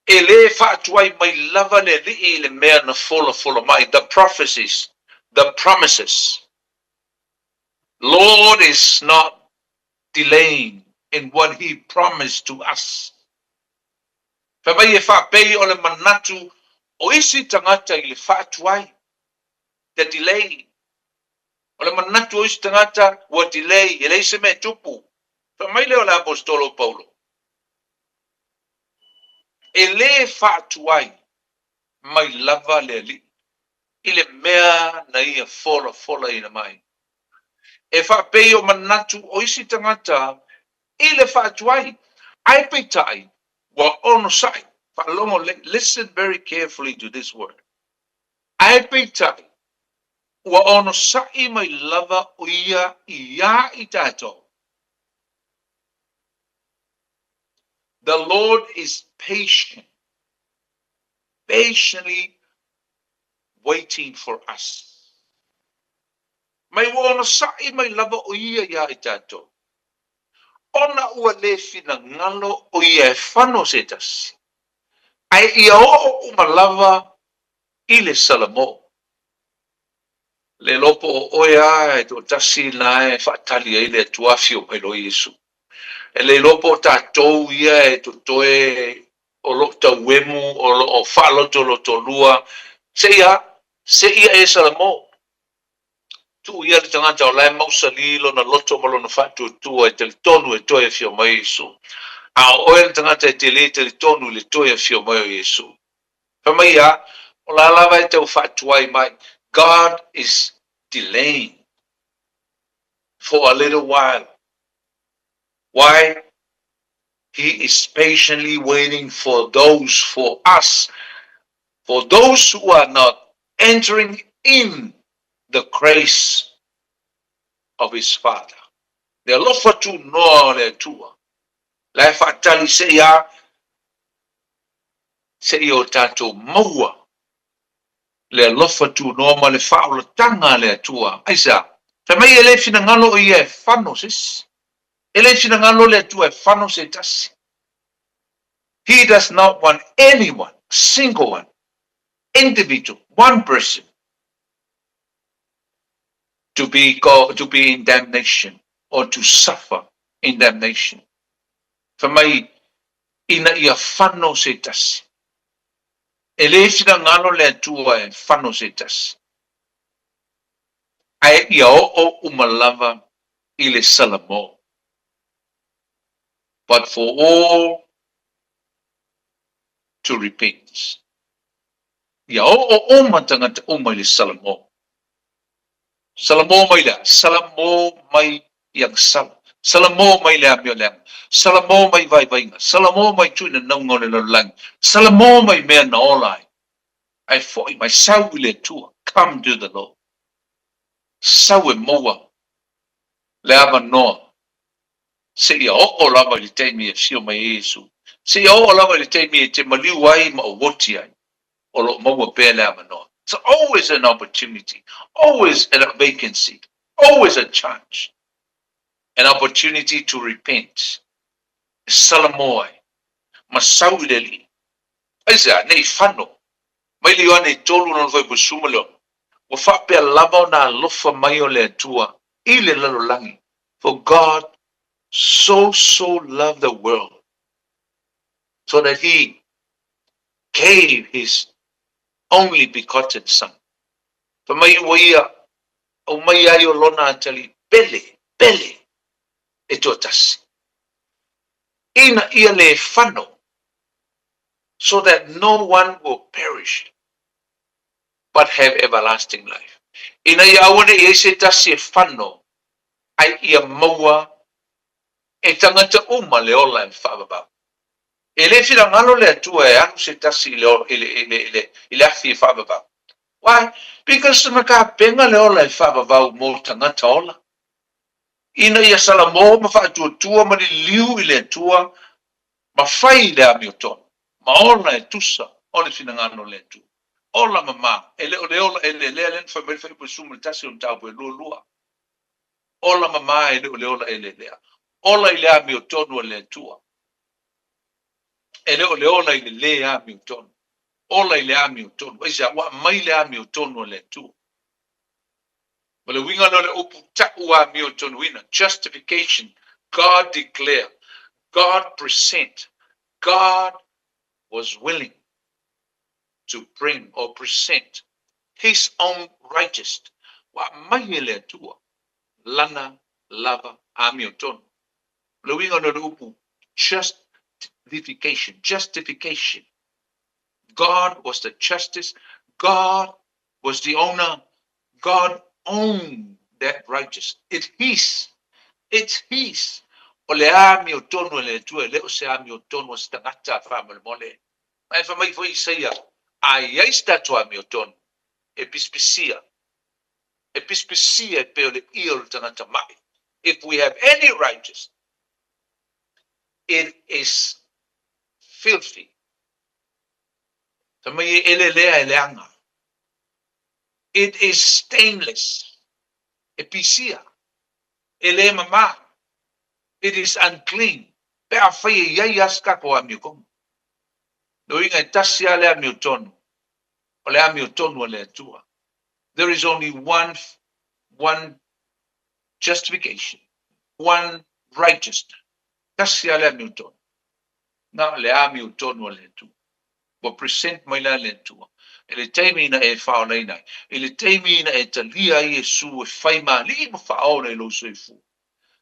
E le faatuai mai lava le Alii i le mea na folafola mai, the prophecies, the promises. Lord is not delaying in what he promised to us. Fai mai e faapei o le manatu o isi tagata i le faatuai, the delay. O le manatu o isi tagata ua delay, e leai se mea e tupu. Fai mai lea o le Aposetolo o Paulo, E le faatuai mai lava le Alii i le mea na ia folafolaina mai. E faapei o manatu o isi tagata i le faatuai, ae peitai ua onosai, faalogo lelei, listen very carefully to this word, ae peitai ua onosai mai lava o ia iā i tatou. The Lord is patient, patiently waiting for us. Mai ua onosai mai lava o ia iā i tatou. Ona ua le finagalo o ia e fano se tasi, ae ia oo uma lava i le salamo. Le iloa po o oe a e toatasi na e faatali ai le Atua afio mai loa Iesu. E le iloa po o tatou ia e totoe o lo o tauemu, o lo o faalotolotolua, seia, seia e salamo. Tuu ia le tagata o la e mausali lona loto ma lona faatuatua e talitonu e toe afio mai Iesu. A o oe le tagata e te le talitonu i le toe afio mai o Iesu. Fai mai ia, o la lava e tau faatuai mai, God is delaying for a little while. Why? He is patiently waiting for those, for us, for those who are not entering in the grace of his Father. Le alofa tunoa o le Atua, la e faatali seia, seia o tatou maua le alofa tunoa ma le faaolataga a le Atua. Aisea? Fai mai e le finagalo o ia e fano se isi. E le finagalo le Atua e fano se tasi. He does not want anyone, single one, individual, one person, to be, go, to be in damnation or to suffer in damnation. Fai mai, ina ia fano se tasi. E le finagalo le Atua e fano se tasi. Ae ia oo uma lava i le salamo. But for all to repent. Ia oo uma tagata uma i le salamo. Salamo mai le a? Salamo mai i agasala. Salamo mai le amio leaga. Salamo mai vaivaiga. Salamo mai tuinanauga o le lalolagi. Salamo mai mea na ola ai. Ae foi mai, sau i le Atua. Come to the Lord. Sau e maua le avanoa seia oo lava i le taimi e afio mai ai Iesu, seia oo lava i le taimi e te maliu ai ma ou oti ai, o lo o maua pea le avanoa. It's always an opportunity, always a vacancy, always a chance, an opportunity to repent. E salamo ai, ma sau i le Alii. Aisea? Nei fano. Mai le Ioane 3 lona fuaiupu 16, Ua faapea lava ona alofa mai o le Atua i le lalolagi, For God so so loved the world, so that he gave his only begotten son. Fai mai ua ia aumai ai o lona atalii pele, pele e toatasi. Ina ia le fano, so that no one will perish, but have everlasting life. Ina ia aua ne i ai se tasi e fano, ae ia maua E tagata uma le ola e faavavau. E le finagalo le Atua e alu se tasi i le, i le, i le, i le, i le afi e faavavau. Why? Because na tapena le ola e faavavau mo tagata ola, ina ia salamo ma faatuatua ma liliu i le Atua ma fai le amiotonu ma ola e tusa o le finagalo o le Atua. Ola mama, e le o le ola eleelea lea na fai mai le Fuaiupu 11 o le Mataupu e 22. Ola mama e le o le ola eleelea. Ola i le amiotonu a le Atua. E le o le ola i le lē amiotonu. Ola i le amiotonu. Aisea? Ua aumai le amiotonu a le Atua. O le uiga lea o le upu ta'u amiotonuina, justification, God declare, God present, God was willing to bring or present His own righteous, ua aumai e le Atua Lana lava amiotonu. O le uiga lea o le upu justification, justification. God was the justice, God was the owner, God owned that righteous. It his, it's his. O le amiotonu a le Atua, e le o se amiotonu a se tagata faamolemole. Ae fai mai foi Isaia, A i ai se tatou amiotonu, e pisipisia, e pisipisia e pei o le ʻie o le tagata maʻi. If we have any righteous, it is filthy. Fai mai e elelea e leaga. It is stainless. E pisia. E le mamā. It is unclean. Pe afai e i ai lava se tatou amiotonu. Lona uiga e tasi lava le amiotonu, o le amiotonu a le Atua. There is only one, one justification, one righteousness. Tasi lava le amiotonu. Na o le amiotonu a le Atua. Ua present mai la le Atua. I le taimi na e faaolaina ai, i le taimi na e talia ai Iesu e fai ma alii ma faaola i lou soifua,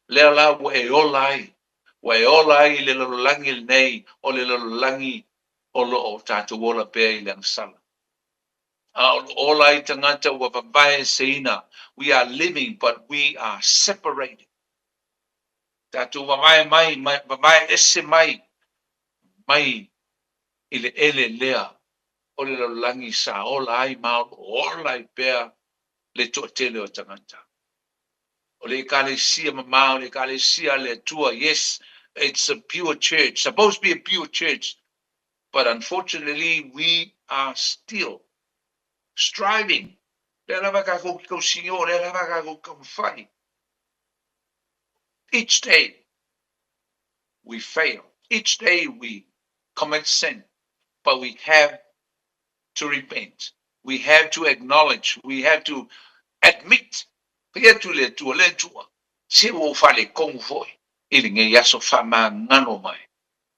lea la ua e ola ai, ua e ola ai i le lalolagi lenei, o le lalolagi o lo o tatou ola pea i le agasala. A o lo o ola ai tagata ua vavaeseina, we are living but we are separated. Tatou vavae mai, vavae ese mai, mai i le ele lea o le lalolagi sa ola ai ma o lo o ola ai pea le toatele o tagata. O le Ekalesia mamao, o le Ekalesia a le Atua, yes, it's a pure church, supposed to be a pure church, but unfortunately we are still striving. Lea lava tatou te tausiō, lea lava tatou te taumafai. Each day we fail, each day we commit sin, but we have to repent, we have to acknowledge, we have to admit. Fai atu i le Atua, Le Atua, se ua ou faaletonu foi i lenei aso, faamagalo mai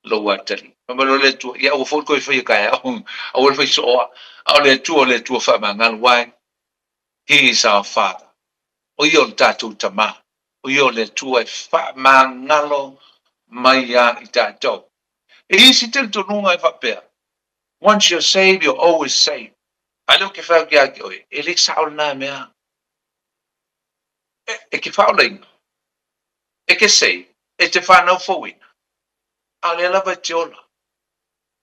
lou atalii. Fai mai loa le Atua, Ia aua foi le toe faia taeao, aua le fai sooa. A o le Atua, o le Atua faamagalo, why? He is our Father. O ia o le tatou Tama. O ia o le Atua e faamagalo mai ia i tatou. E i ai se talitonuga e faapea, Once you're saved, you're always saved. A lea ou te fai atu ia te oe, e le sao lena mea. E te faaolaina, e te save, e te whanau fouina, a o lea lava e te ola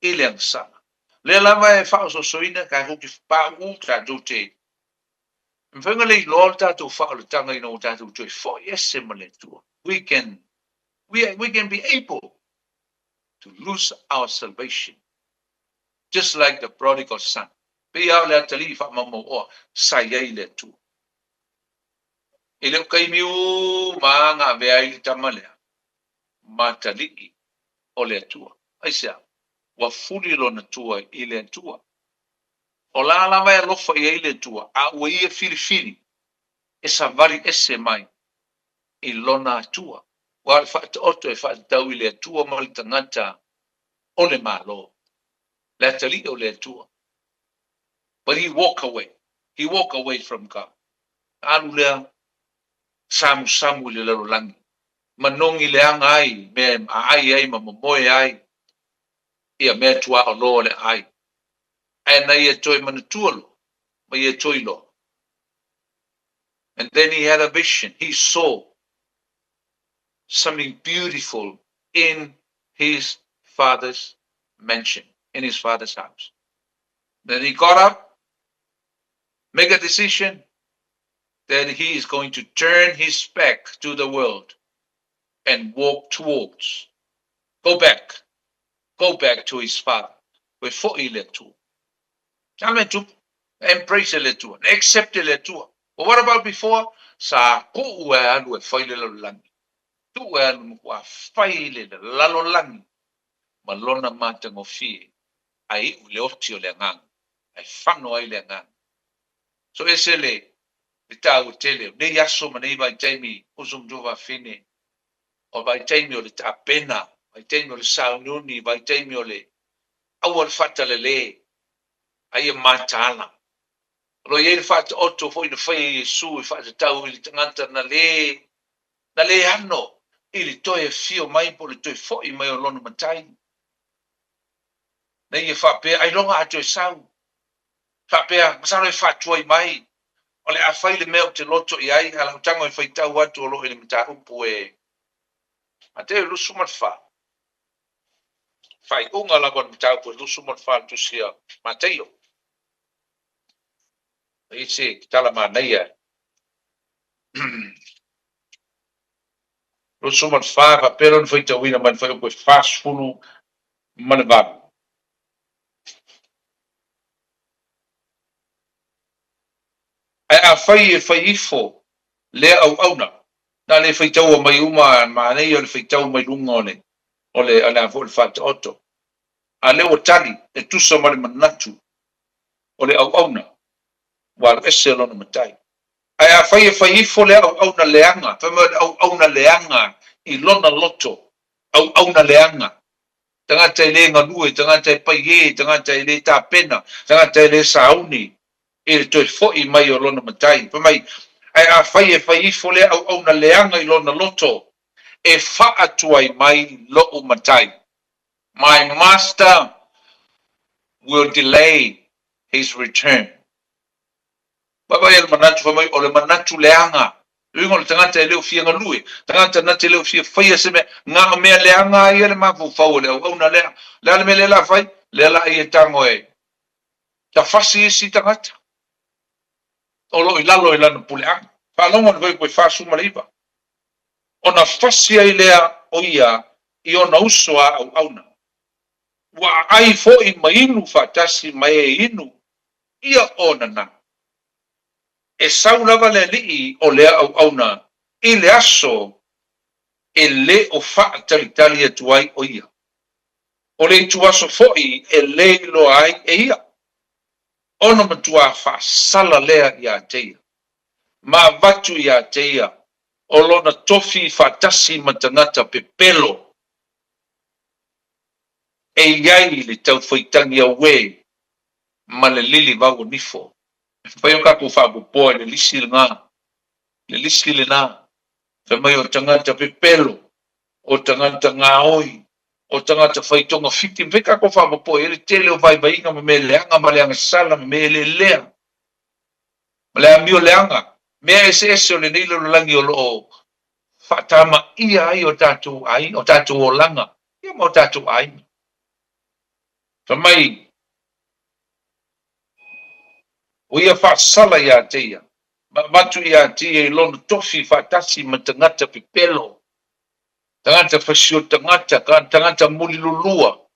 i le agasala. Lea lava e faaosoosoina tatou te pauu, tatou te E mafai ona le iloa le tatou faaolataga ina ua tatou toe foi ese ma le Atua. We can, we, we can be able to lose our salvation just like the prodigal son. Pei lava o le atalii faamaumauoa sa i ai le Atua. E le o taimi uma lava na avea ai le tama lea ma atalii o le Atua. Aisea? Ua fuli lona tua i le Atua. O la lava e alofa i ai le Atua, a ua ia filifili e savali ese mai i lona Atua. Aua o le faataoto e faatatau i le Atua ma le tagata o le Malo, le atalii o le Atua. But he walk away. He walk away from God. Alu lea samusamu i le lalolagi, manogi leaga ai mea e aai ai ma momoe ai ia mea tuaoloa o le aai. Ae na ia toe manatua loa ma ia toe iloa. And then he had a vision. He saw. something beautiful in his father's mansion, in his father's house. Then he got up, make a decision that he is going to turn his back to the world and walk towards, go back, go back to his father. Ua fo'i i le Atua. A mea tupu, embrace e le Atua, na accept e le Atua. But what about before? Sa tuu e alu e fai le lalolagi. Tuu e alu matua fai le lalolagi ma lona matagofie a iu le oti o le agaga, ae fano ai le agaga. So ese le le taua tele o nei aso ma nei vaitaimi uso ma tuafafine, o vaitaimi o le tapena, vaitaimi o le sauniuni, vaitaimi o le aua le faatalale, a ia mataala. O lo o i ai le faataoto foi na fai e Iesu e faatatau i le tagata na le na le ano i le toe afio mai po o le toe foi mai o lona matai. Na ia faapea, ailoga a toe sau. Faapea, masalo e faatuai mai, o le a fai le mea ou te loto i ai, a lau tago e faitau atu o lo o i le mataupu e Mateo 24. Faaiuga lava o le mataupu e 24 le tusi a Mateio. E i se tala manaia. 24, faapea lona faitauina mai le fuaiupu e 48. Ae afai e fai ifo lea auauna, na le faitaua mai uma manaia o le faitau mai luga o le o le o le a foi le faataoto. A lea ua tali e tusa ma le manatu o le auauna, ua alu ese lona matai. Ae afai e fai ifo lea auauna leaga, fai mai o le auauna leaga i lona loto, auauna leaga, tagata e le galue, tagata e paiē, tagata e le tapena, tagata e le sauni i le toe fo'i mai o lona matai. Fai mai, Ae afai e fai ifo lea auauna leaga i lona loto, e faatuai mai lo'u matai. My master will delay his return. Vaavaai le manatu, fai mai, o le manatu leaga. Le uiga o le tagata e le o fia galue, tagata na te le o fia faia se mea, na o mea leaga a ia le mafaufau o le auauna lea. O le a le mea lea la fai? Lea la ia tago e tafasi isi tagata o lo o i lalo i lana puleaga. Faalogo le fuaiupu e 49. Ona fasi ai lea o ia i ona uso a auauna. Ua aai foi ma inu faatasi ma e inu ia ona na. E sau lava le alii o lea auauna i le aso e le o faatalitali atu ai o ia. O le ituaso foi e le iloa ai e ia, ona matuā faasala lea iā te ia, ma avatu iā te ia o lona tofi faatasi ma tagata pepelo e i ai le taufaitagi auē ma le lili vauanifo. E fai o tatou faapopoa i le lisi lena, le lisi lena, fai mai o tagata pepelo, o tagata gaoi, o tagata fai togafiti, e mafai tatou faapopoa i ai le tele o vaivaiga ma mea leaga ma le agasala ma mea lelea, ma le amio leaga, mea eseese o lenei lalolagi o lo o faatamaia ai o tatou aiga, o tatou olaga, ia ma o tatou aiga. Fai mai, O ia faasala iā te ia, ma avatu iā te ia i lona tofi faatasi ma tagata pepelo, tagata fasio tagata, tagata mulilulua,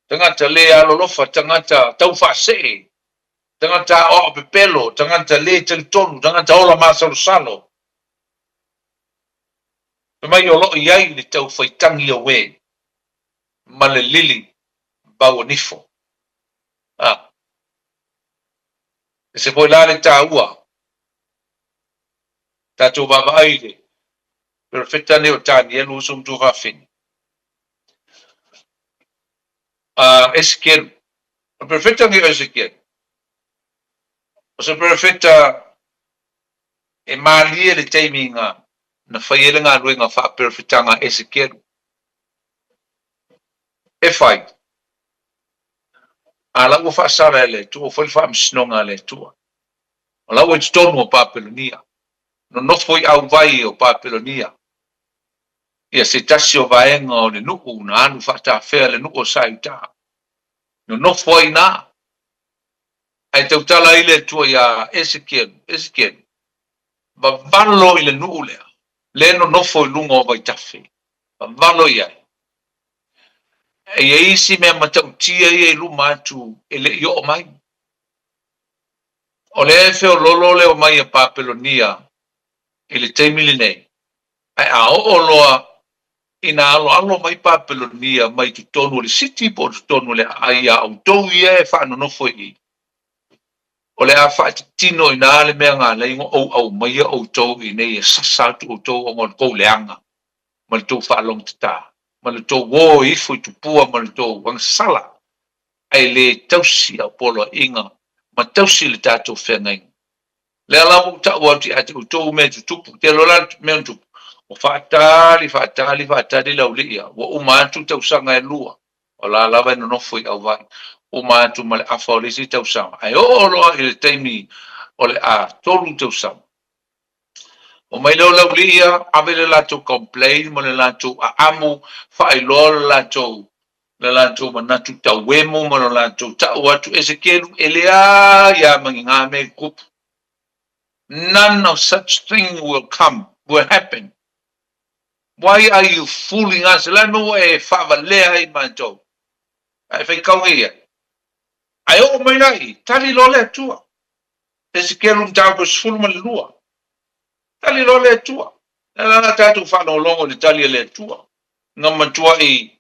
tagata lē alolofa, tagata taufaasee, tagata aoao pepelo, tagata lē talitonu, tagata ola masalosalo. Fai mai o lo o i ai le taufaitagi auē ma le lili vauanifo. A. Ese foi la le taua tatou vaavaai i le perofeta nei o Tanielu uso ma tuafafine. A Esekielu. O le perofeta nei o Esekielu, o se perofeta e malie le taimi na na fai ai le galuega faaperofetaga a Esekielu. E fai. A la ua faasala e le Atua, ua fai le faamasinoga a le Atua. O la ua i totonu o Papelonia, nonofo i auvai o Papelonia. Ia se tasi o vaega o le nuu na alu faatafea le nuu o Sa-Iutā. Nonofo ai i ina. Ae tautala ai le Atua iā Esekielu, Esekielu, vavalo i le nuu lea, lea e nonofo i luga o vaitafe, vavalo i ai. E i ai isi mea matautia ia i luma atu e le i oo mai. O lea e feoloolo le omai a Papelonia i le taimi lenei, ae a oo loa ina aloalo mai Papelonia mai totonu o le siti po o totonu o le aai iā outou ia e faanonofo i i, o le a faatitino i ina le mea na alai ona ou aumaia outou i inei e sasa atu outou ona o le tou leaga ma le tou faalogotatā ma le tou o e ifo i tupua ma le tou agasala ae le tausi au poloaiga ma tausi le tatou feagaiga. Lea la ua ou tau atu ia te outou mea e tutupu, te iloa la le mea na tupu, ua faatali, faatali, faatali le aualii ia, ua uma atu tausaga e lua, o la lava e nonofo i auvai, uma atu ma le afa o le isi tausaga, ae oo loa i le taimi o le a tolu tausaga, omai lea o le aualii ia, ave le latou complain ma le latou aamu, faailoa le latou le latou manatu tauemu ma lo latou tau atu Esekielu, e leai lava ma ni gā mea i tutupu. None of such thing will come, will happen. Why are you fooling us? O le a le mea ua e faavalea ai matou? A e faitau nei ai. Ae oo mai la i, tali loa le Atua. Esekielu mataupu e 12. Tali loa le Atua. O le a la tatou faalogologo i le tali a le Atua? Na matuai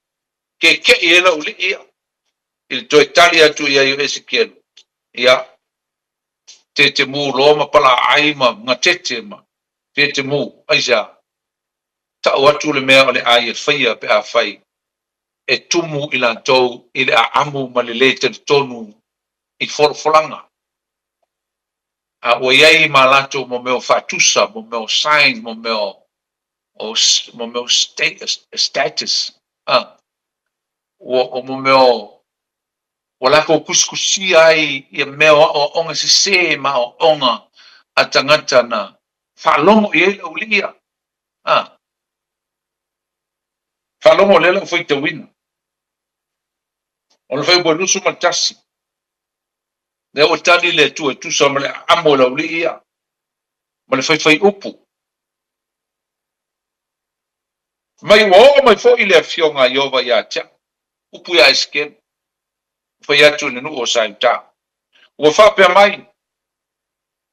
keke'i ai lau alii ia i le toe tali atu i ai o Esekielu, ia, tetemu loa ma palaai ma gatete ma tetemu, aisea? Tau atu le mea o le a ia faia pe afai e tumu i latou i le aamu ma le lē talitonu i folafolaga. A ua i ai ma latou mo mea o faatusa, mo mea o signs, mo mea o o mo mea o status, a, ua, o mo mea o, ua latou tusitusia ai ia mea o aoaoga sese ma aoaoga a tagata na faalogo i ai le aualii ia. A, faalogo lea lau faitauina. O le fuaiupu e 21, lea ua tali le Atua e tusa ma le aamo o le aualii ia, ma le faifaiupu. Mai ua oo mai foi le Afioga a Ieova ia te au, upu ia Esekielu, ua fai atu i le nuu o Saiutā. Ua faapea mai,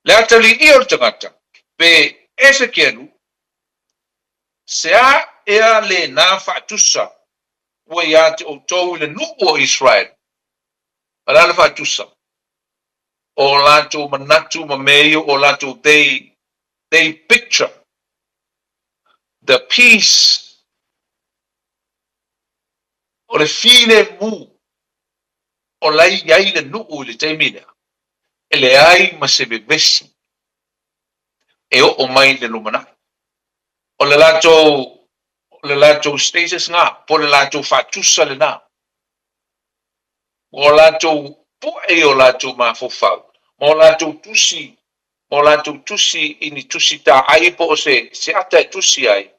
Le atalii o le tagata, pe Esekielu, se a ea lena faatusa ua ia te outou i le nuu o Iseraele? O le a le faatusa? O latou manatu ma mea ia o latou they They picture the peace, o le filemu o la e i ai le nuu i le taimi lea, e leai ma se vevesi e oo mai i le lumanai. O le latou, o le latou status na, po o le latou faatusa lena. Ua latou pu'e i o latou mafaufau ma o latou tusi ma o latou tusi i ni tusi taai po o se se ata e tusi ai.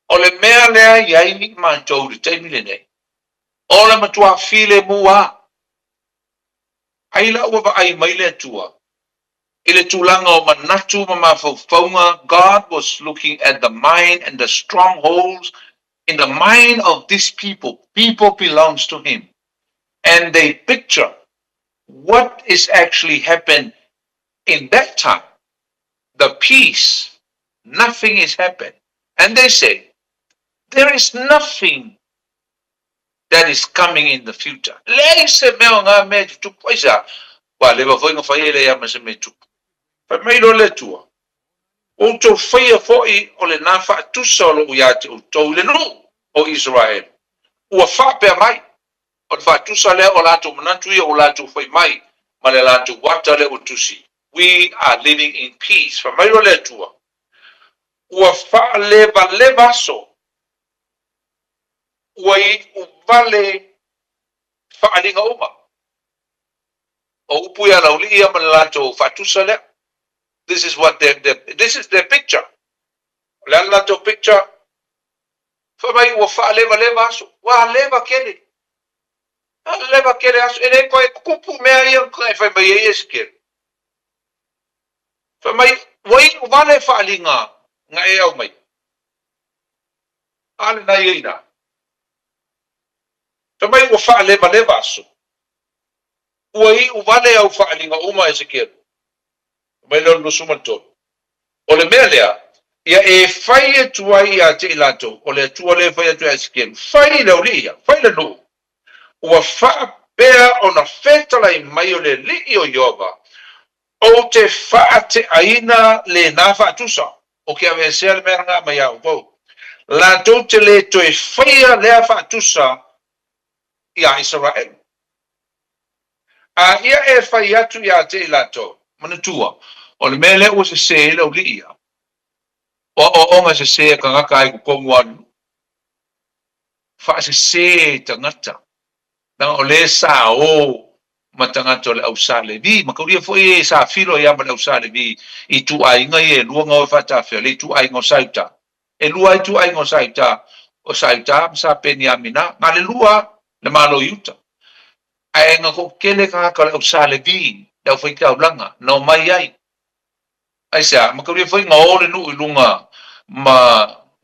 O le mea lea i ai i matou i le taimi lenei, o le matua filemu lava. Ai la ua vaai mai le Atua i le tulaga o manatu ma mafaufauga, God was looking at the mind and the strongholds in the mind of this people, people belongs to him and they picture what is actually happen in that time, the peace, nothing is happen and they say there is nothing that is coming in the future. Leai se mea o ngā mea e tutupu ai se a, ua leva foi na fai e leai ma se mea e tupu. Fai mai loa le Atua, Ua outou faia foi o lenā faatusa o lou ia te outou i le nuu o Iseraele, ua faapea mai, O le faatusa lea o latou manatu ia ua latou fai mai ma le latou ata lea ua tusi, We are living in peace. Fai mai loa le Atua, Ua faalevaleva aso, ua iu vale faaaliga uma. O upu ia laulii ia ma le latou faatusa lea. This is what their, their, this is their picture. O le a le latou picture? Fai mai ua faalevaleva aso, ua leva tele. Leva tele aso, e le toe tutupu mea ia na fai mai ai Esekiele. Fai mai, ua iu vale faaaliga na e aumaia. A lena ia i ina. Fai mai ua faalevaleva aso, ua iu vale au faaaliga uma Esekiele. Fai mai lea o le 23. O le mea lea, ia e fai atu ai ia te i latou, o le Atua lea e fai atu ia Esekiele, fai le aualii ia, fai le nuu, ua faapea ona fetalai mai o le Alii o Ieova, Ou te faateaina lena faatusa, ou te aveesea le mea lena mai a outou. Latou te le toe faia lea faatusa iā Isaraelu. A ia e fai atu ia te i latou, Manatua, o le mea lea ua sese ai le aualii ia, o aoaoga sese a tagata ai totonu lava o le nuu. Faasese tagata, leaga o lea sa o ma tagata o le au Sa Levi, mataulia foi e sa filo ai lava ma le au Sa Levi i ituaiga ia e lua na o e faatafea, le ituaiga o Sa Iuta. E lua lava ituaiga o Sa Iuta, o Sa Iuta ma Sa Peniamina, na o le lua lava le Malo o Iuta. Ae na toatele tagata o le au Sa Levi, le aufaitaulaga, na omai ai. Aisea? Mataulia foi na o le nuu i luga ma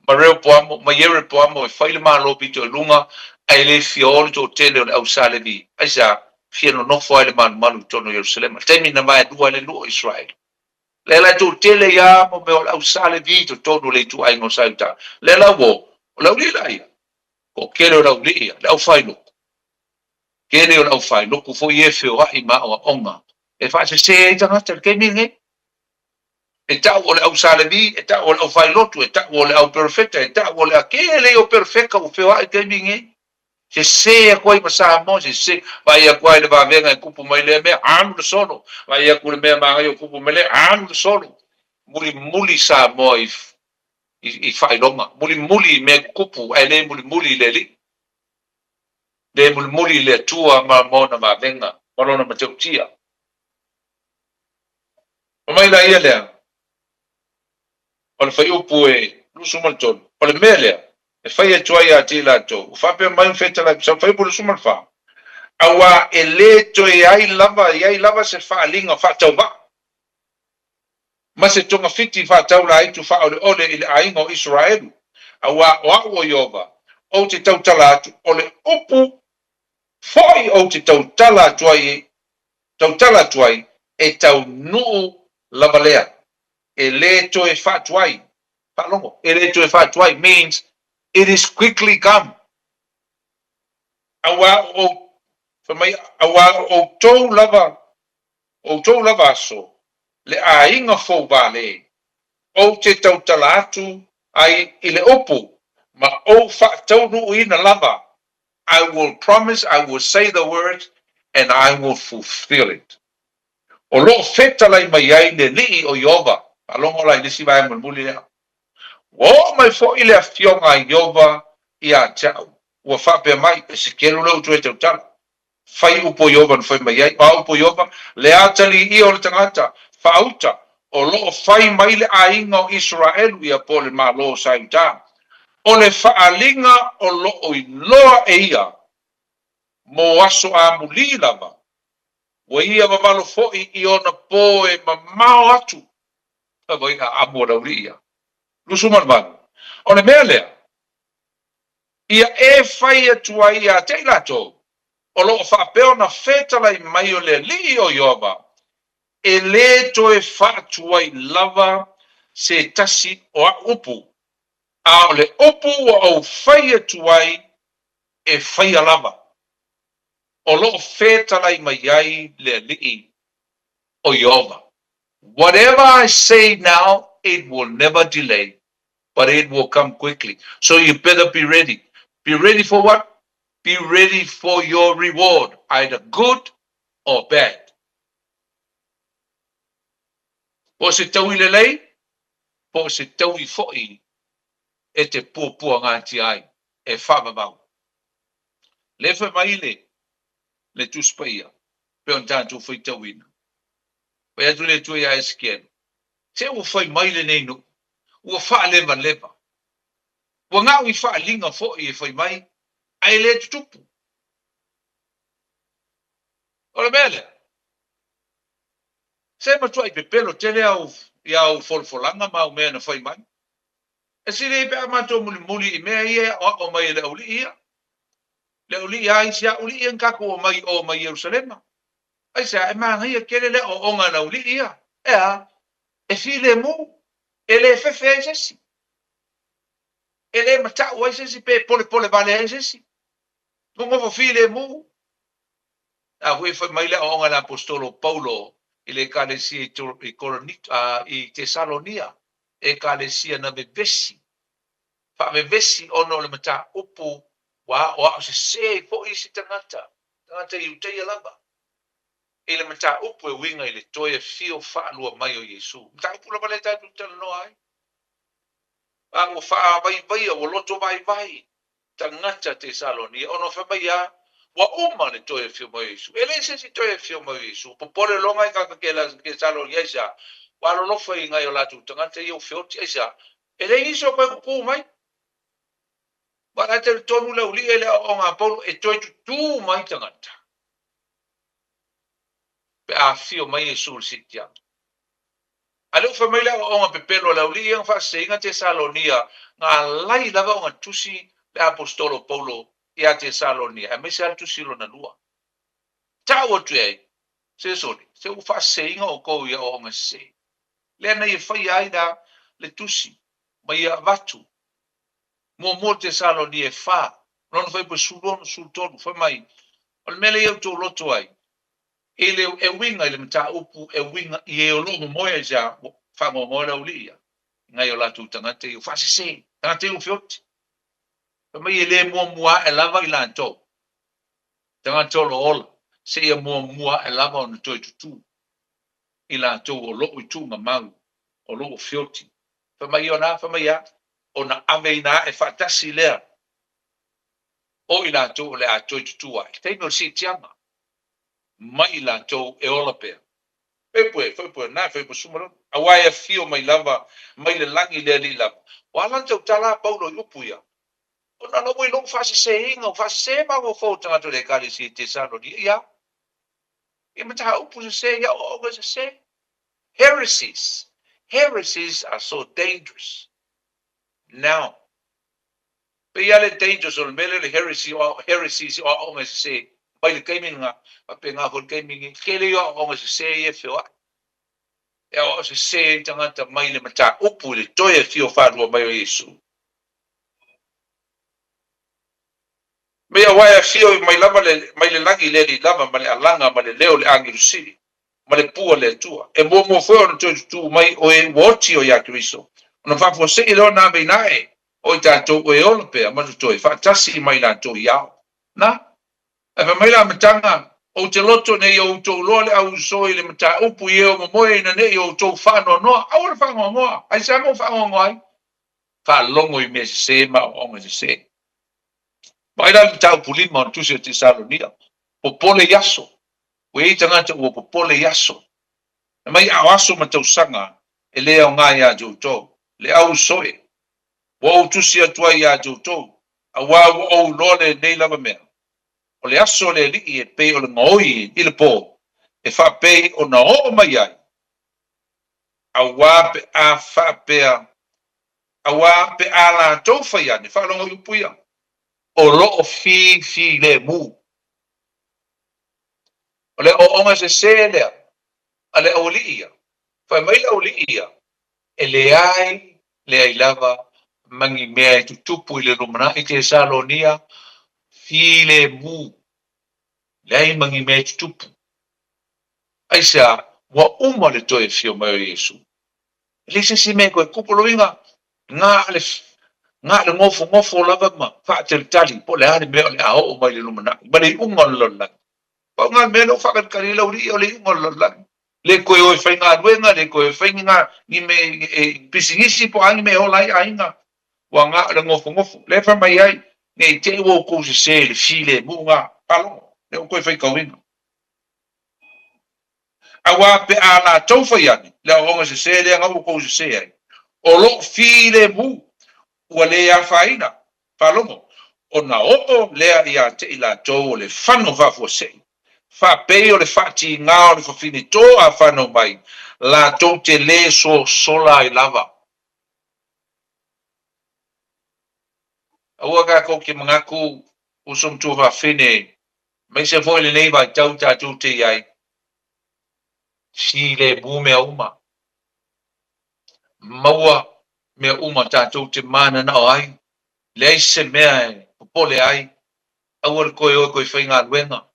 ma Reopoamo ma Ierepoamo e fai le malo pito i luga, ae le fia o le toatele o le au Sa Levi. Aisea? Fia nonofo ai le malumalu i totonu o Ierusalema, i le taimi na vaelua ai le nuu o Iseraeli. Lea la e toatele ai lava mo mea o le au Sa Levi i totonu o le ituaiga o Sa Iuta. Lea la ua o, o le aualii la ia, toatele o le aualii ia, le aufailotu. Tele o le aufailotu foi ia e feoai ma aoaoga e faasese ai tagata i le taimi lenei. E tau o le au Sa Levi, e tau o le aufailotu, e tau o le au perofeta, e tau o le a tele ia o perofeta ua feoai i le taimi lenei. Sese atu ai ma Samoa, sese, vaai atu lava i le vavega e tupu mai lea mea, alu le solo, vaai atu i le mea manaia ua tupu mai lea, alu le solo. Mulimuli Samoa i, i, i faailoga, mulimuli i mea tutupu, ae le mulimuli i le Alii. Le mulimuli i le Atua ma Lona vavega ma Lona matautia. Fai mai la ia lea, o le fuaiupu e 23, o le mea lea e fai atu ai ia te i latou, ua faapea mai ma fetalai, fuaiupu 24, Auā e le toe ai lava i ai lava se faaaliga faatauvaa, ma se togafiti faataulaaitu faaoleole i le aiga o Isaraelu, auā o au o Ieova, ou te tautala atu, o le upu foi ou te tautala atu ai, tautala atu ai, e taunuu lava lea, e le toe faatuai, faalogo, e le toe faatuai means it is quickly come. Auā o ou, fai mai, auā o outou lava, outou lava aso, le aiga fou vale, ou te tautala atu ai i le upu ma ou faataunuuina lava, I will promise, I will say the words and I will fulfill it. O lo o fetalai mai ai le Alii o Ieova, faalogo la i le isi vaega mulimuli lea, Ua oo mai foi le Afioga a Ieova ia te au, ua faapea mai, Esekielu lea ua toe tautala. Fai upu o Ieova na fai mai ai, o a upu o Ieova? Le atalii o le tagata faauta o lo o fai mai le aiga o Isaraelu ia po o le Malo o Saiuta, o le faaaliga o lo o iloa e ia mo aso amulī lava, ua ia vavalo foi i ona po e mamao atu. Lava ia amu o le aualii ia. 28. O le mea lea, ia e fai atu ai ia te i latou o lo o faapea ona fetalai mai o le Alii o Ieova, e le toe faatuai lava se tasi o au upu, a o le upu ua ou fai atu ai e faia lava, o lo o fetalai mai ai le Alii o Ieova. Whatever I say now, it will never delay, but it will come quickly. So you better be ready. Be ready for what? Be ready for your reward, either good or bad. Po o se taui lelei, po o se taui foi e te puapuagatia ai, e faavavau. Lea fai mai le, le Tusi Paia, pei ona tatou faitauina. Fai atu le Atua ia Esekiele, Se ua fai mai lenei nuu, ua faalevaleva. Ua ga'u i faaaliga foi e fai mai, ae le tutupu. O le mea lea, se matuai pepelo tele au i au folafolaga ma au mea na fai mai. E sili ai pe a matou mulimuli i mea ia e aoao mai e le aualii ia. Le aualii a isi aualii ia na tatou omai i o mai Ierusalema. Aisea, e manaia tele le aoaoga a le aualii ia. E a? E filemu, e le fefe ai se isi. E le matau ai se isi pe polepole vale ai se isi. Nonofo filemu. A foi e fai mai le aoaoga a le aposetolo o Paulo i le Ekalesia i Korinito, i Tesalonia, Ekalesia na vevesi, faavevesi ona o le mataupu ua aoao sese ai foi isi tagata, tagata Iutaia lava, i le mataupu e uiga i le toe afio faalua mai o Iesu. Mataupu lava lea tatou te talanoa ai. A ua faavaivaia, ua loto vaivai tagata Tesalonia, ona fai mai a, ua uma le toe afio mai o Iesu. E leai se isi toe afio mai o Iesu. Popole loa ngai tagata Tesalonia, aisea? Ua alolofa i ngai o latou tagata ia ua feoti, aisea? E leai nisi o toe tutū mai. Aua o la e talitonu le auli'i e le aoaoga a Paulo e toe tutū mai tagata pe a afio mai Iesu i le siitiaga. A lea ua fai mai le aoaoga pepelo a le auli'i ia na faaseseina Tesalonia, na alai lava ona tusi le aposetolo o Paulo ia Tesalonia, aemaise lava le tusi lona lua. Tau atu i ai, Se sole, se ua faaseseina outou i aoaoga sese. Lea na ia faia ai la le tusi ma ia avatu muamua Tesalonia e fa, lona fuaiupu e 16, 13, fai mai, O le mea lea ia outou loto ai, i le e uiga i le mataupu e uiga i e o lo o momoe ai sea ua faanoanoa le aualii ia i nai o latou tagata ia ua faasese, tagata ia ua feoti. Fai mai e le muamua ae lava i latou, tagata o lo o ola, seia muamua ae lava ona toe tutū i latou o lo o i tuugamau, o lo o feoti. Fai mai ona, fai mai a, ona aveina ae faatasi lea o i latou o le a toe tutū ae. Taimi o le siitiaga. mai i latou e ola pea. Fai pue, na fai pue suma lona. Aua e afio mai lava mai le lagi le Alii lava. Ua ala ona tautala a Paulo i upu ia, ona la ua i lou faaseseina, ua faasese mafaufau o tagata o le Ekalesia i Tesalonia, ia, i mataupu sese, i aoaoga sese. Heresies, heresies are so dangerous now. Pei lava le dangerous o le mea lea o le heresy, o heresies, o aoaoga sese mai le taimi lena, faapena foi le taimi lenei. Tele ia o aoaoga sese ia e feoai. E aoao sese ai tagata mai le mataupu i le toe afio faalua mai o Iesu. Mea aua e afio mai lava le, mai le lagi i le Alii lava ma le alaga ma le leo o le agelu sili, ma le pua le Atua. E muamua foi ona toe tutū mai o e ua oti o ia Keriso, ona faafuasei lea ona ave ina ae o i tatou o e ola pea ma totoe faatasi ma i latou i ao. Na, ae fai mai le amataga, Ou te loto nei o outou loa le auuso i le mataupu i e o momoe ina ne i outou faanoanoa. Aua le faanoanoa. Aisea mea ua faanoanoa ai? Faalogo i mea sese ma aoaoga sese. Vaai la le mataupu lima o le Tusi o Tesalonia, popole i aso. Ua i ai tagata ua popole i aso. Fai mai a o aso ma tausaga e le aoga iā te outou, le auuso e. Ua ou tusi atu ai iā te outou, auā ua ou iloa lenei lava mea, o le aso o le Alii e pei o le gaoi i le pō, e faapei ona oo mai ai, auā pe a faapea, auā pe a latou fai ane, faalogo i upu ia, o lo o fifilemu. O le aoaoga sese lea a le aualii ia. Fai mai le aualii ia, e leai, leai lava ma ni mea e tutupu i le lumanai Tesalonia, filemu, leai ma ni mea e tutupu. Aisea, ua uma le toe afio mai o Iesu. E leai se isi mea e toe tupu, o lona uiga, na o le, na o le nofonofo lava ma faatalitali po o le a le mea o le a oo mai i le lumanai, ma le iuga o le lalolagi. Pau lena le mea lea ua faatalitali ai le aualii, o le iuga o le lalolagi. Le toe o e faigaluega, le toe fai ni ni mea e pisinisi po o a ni mea e ola ai aiga, ua na o le nofonofo. Lea e fai mai ai, ne i te i ua outou sese i le filemu na, faalogo, lea ua toe faitauina. Aua pe a latou fai ane le aoaoga sese lea na ua outou sese ai, o lo o filemu. Ua le afaina, faalogo, ona oo lea ia te i latou o le fano faafuasei, faapei o le faatiga o le fafine to a fanau mai, latou te le sosola ai lava. Aua tatou te manatu uso ma tuafafine, aemaise foi lenei vaitau tatou te i ai, filemu mea uma, maua mea uma tatou te mananao ai, leai se mea e popole ai, aua le toe o e toe faigaluega.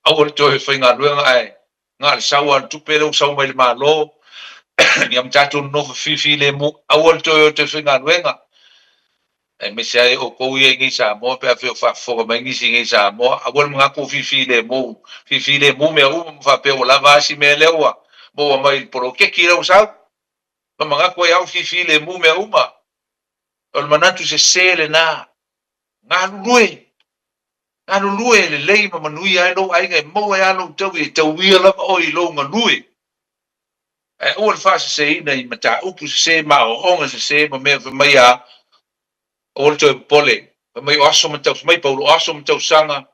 Aua le toe faigaluega ae na o le sau lava o le tupe lea ua sau mai le Malo, ia ma tatou nonofo filemu, aua le toe o e toe faigaluega. Aemaise ai outou ia i nei Samoa pe afai o faafofoga mai nisi i nei Samoa, aua le manatu ua filemu, filemu mea uma ma faapea ua lava a si mea lea ua maua mai i le poloketi lea ua sau. Ma manatu ai au filemu mea uma. O le manatu sese lena. Galulue, galulue e lelei ma manuia ai lou aiga e maua ai lava lou taui e tauia lava oe i lou galue. Ae aua le faaseseina i mataupu sese ma aoaoga sese ma mea fai mai a, aua le toe popole. Fai mai o aso ma tausaga, fai mai Paulo, o aso ma tausaga,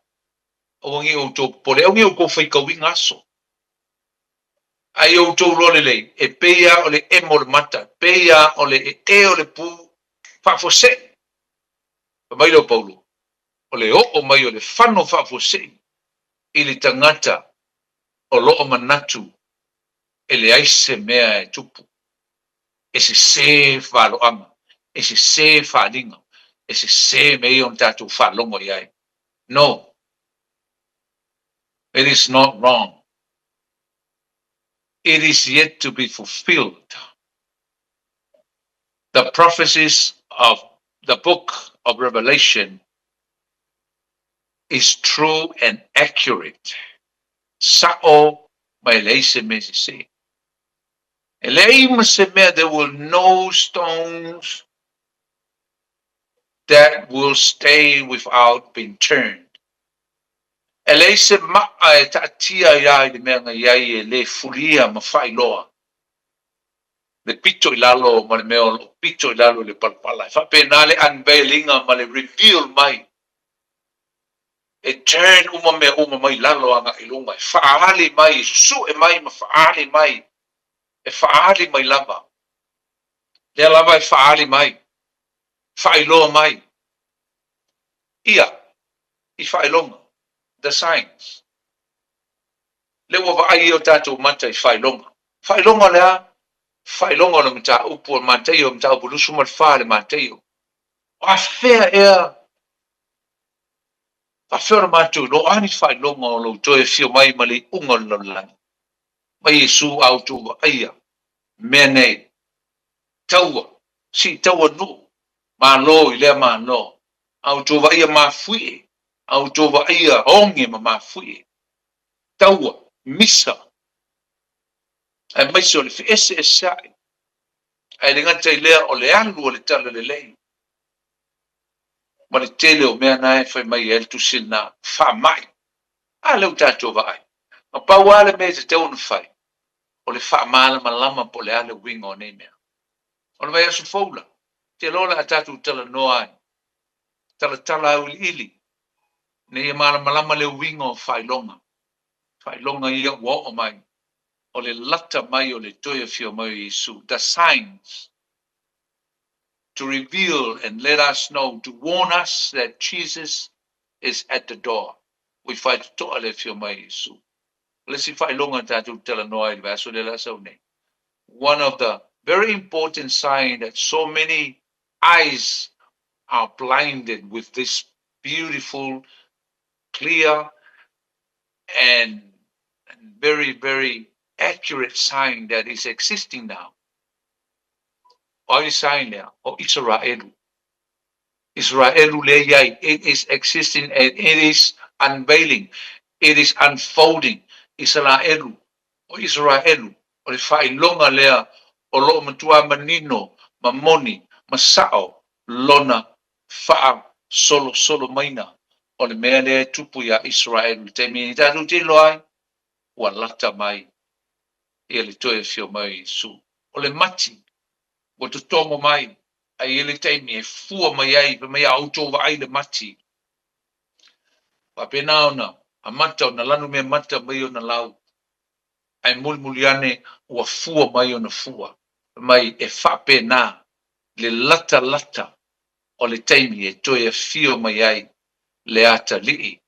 aua ne i outou popole, aua ne i outou faitauina aso. Ae ia outou iloa lelei, e pei lava o le emo o le mata, e pei lava o le ee o le pu faafuasei. Fai mai lea o Paulo, o le oo mai o le fano faafuasei i le tagata o lo o manatu e leai se mea e tupu, e sese valoaga, e sese faaaliga, e sese mea ia ona tatou faalogo i ai. No. It is not wrong. It is yet to be fulfilled. The prophecies of the book of Revelation is true and accurate. Sa'o ma e leai se mea sese. E leai ma se mea, there will no stones that will stay without being turned. E leai se maa e taatia ai lava i le mea na i ai e le fulia ma faailoa le pito i lalo ma le mea o lo o pito i lalo i le palapala. E faapena le unveiling-a ma le reveal mai. E turn uma mea uma mai lalo agai i luga, e faaali mai, e susue mai ma faaali mai, e faaali mai lava. Lea lava e faaali mai, faailoa mai ia i faailoga, the signs. Lea ua vaai ai o tatou mata i faailoga. Faailoga o le a? Faailoga o le mataupu o le Mataio, mataupu 24 le Mataio. O afea ea Faafefea ona matou iloa, o a ni faailoga o lou toe afio mai ma le iuga o le lalolagi? Mai Iesu a outou vaaia mea nei, taua, sii taua nuu, malo i lea malo, a outou vaaia mafuie, a outou vaaia oge ma mafuie, taua, misa, aemaise o le feeseeseai, ae le gata i lea o le alu o le talalelei. Ma le tele o mea na e fai mai ai le tusi lena, faamai. A lea ua tatou vaai. Na pau lava le mea e tatau ona fai, o le faamalamalama po o le a le uiga o nei mea. O le vaiaso fou la, ou te iloa o le a tatou talanoa ai, talatala auiliili, ina ia malamalama le uiga o faailoga, faailoga ia ua oo mai, o le lata mai o le toe afio mai o Iesu, the signs. To reveal and let us know, to warn us that Jesus is at the door. Ua i faitotoa le afio mai o Iesu. O le isi faailoga tatou te talanoa ai i le vaiaso lea o le a sau nei. One of the very important sign that so many eyes are blinded with this beautiful, clear and very, very accurate sign that is existing now. O ai le sign lea? O Isaraelu. Isaraelu lea i ai, it is existing and it is unveiling, it is unfolding. Isaraelu, o Isaraelu, o le faailoga lea o lo o matua manino ma moni ma sao lona faasolosolo maina o le mea lea e tupu iā Isaraelu i le taimi nei. Tatou te iloa ai, ua lata mai ia le toe afio mai o Iesu. O le mati ua totogo mai, ae i ai le taimi e fua mai ai, fai mai a outou vaai le mati, faapena ona amata ona lanumea mata mai ona lau, ae mulimuli ane ua fua mai ona fua. Fai mai e faapena le latalata o le taimi e toe afio mai ai le atalii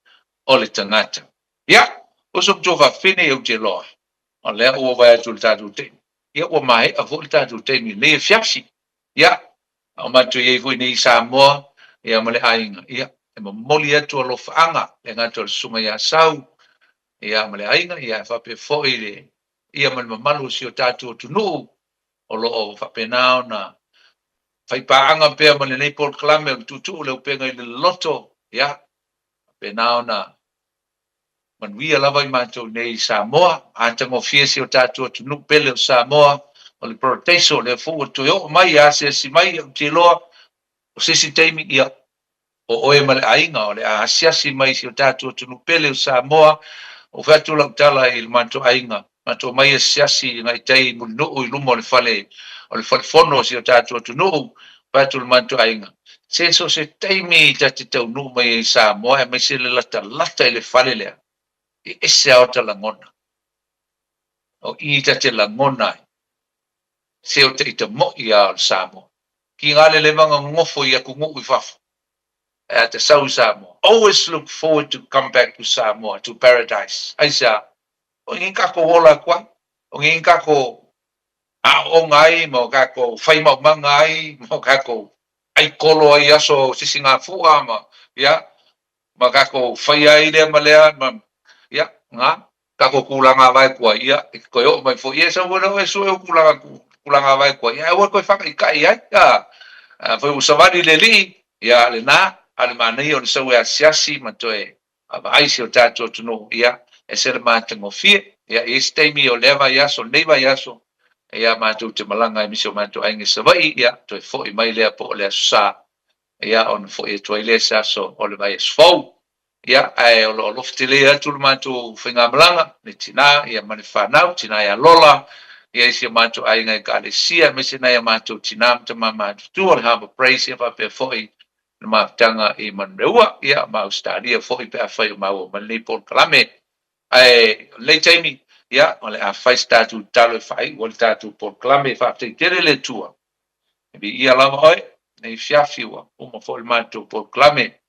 o le tagata. Ia, uso ma tuafafine ou te iloa, o lea ua ou vaai atu i le tatou taimi, ia ua maea foi le tatou taimi i lenei afiafi. Ia, a o matou i ai foi nei i Samoa, ia ma le aiga, ia, e momoli atu alofaaga, le gata o le Susuga ia Sau, ia ma le aiga, ia e faapea foi le ia ma le mamalu o si o tatou atunuu o lo o faapena ona faipaaga pea ma lenei polokalame o le Tuutuu le Upega i le Loloto, ia, faapena ona manuia lava i matou nei i Samoa, atagofie si o tatou atunuu pele o Samoa, o le paradaiso, lea foi ua toe oo mai e asiasi mai, ou te iloa o se isi taimi, ia, o oe ma le aiga o le a asiasi mai i si o tatou atunuu pele o Samoa. Ua fai atu lau tala i le matou aiga, matou omai asiasi agai tai i Mulinuu i luma o le fale o le fale fono o si o tatou atunuu. Fai atu le matou aiga, se so o se taimi ta te taunuu mai ai i Samoa aemaise le latalata i le fale lea, e ese lava ota lagona. O i ta te lagona ai, se o te ita moʻi lava o le Samoa. Ki ngā le leva gagofo i atunuu i fafo, ae a te sau i Samoa. Always look forward to come back to Samoa, to paradise. Aisea? O ngi kākou ola aku ai, o ngi kākou aoaoga ai, ma o kākou whai maumaga ai, ma o kākou ai kolo ai aso sisigafua, ma, ia, ma kākou whai ai lea ma lea, ma, ia, ngā, Kako kūlanga vae kua ia, e ke koe oo mai foi, ia sau wena oe sue o kūlanga, kūlanga vae kua ia, aua koe whakaikai ai, a, a foi ua savali le alii, ia le nā, a le manaia o le sau e asiasi ma toe vaai si o tātou atunuu, ia, e se le matagofie, ia, i isi taimi o lea vaiaso, lenei vaiaso, ia, matou te malaga ai ma si o matou aiga i Savaii, ia, toe foi mai lea po o le Aso Sa, ia, ona foi atu ai lea i se aso o le vaiaso fou. Ia, ae o lo o alofa tele atu le matou faigamalaga, le tina, ia, ma le fanau, tina ia Lola, ia, i si o matou aiga Ekalesia, aemaise nai a matou tina ma tama matutua, le Harbour Praise, ia, faapea foi le mafutaga i Manureua, ia, ma Ausetalia foi pe afai o maua mai lenei polokalame. Ae o lenei taimi, ia, o le a fai se tatou tatalo e faaiu ai le tatou polokalame. Faafetai tele le Atua. E viia lava oe, lenei afiafi ua uma foi le matou polokalame.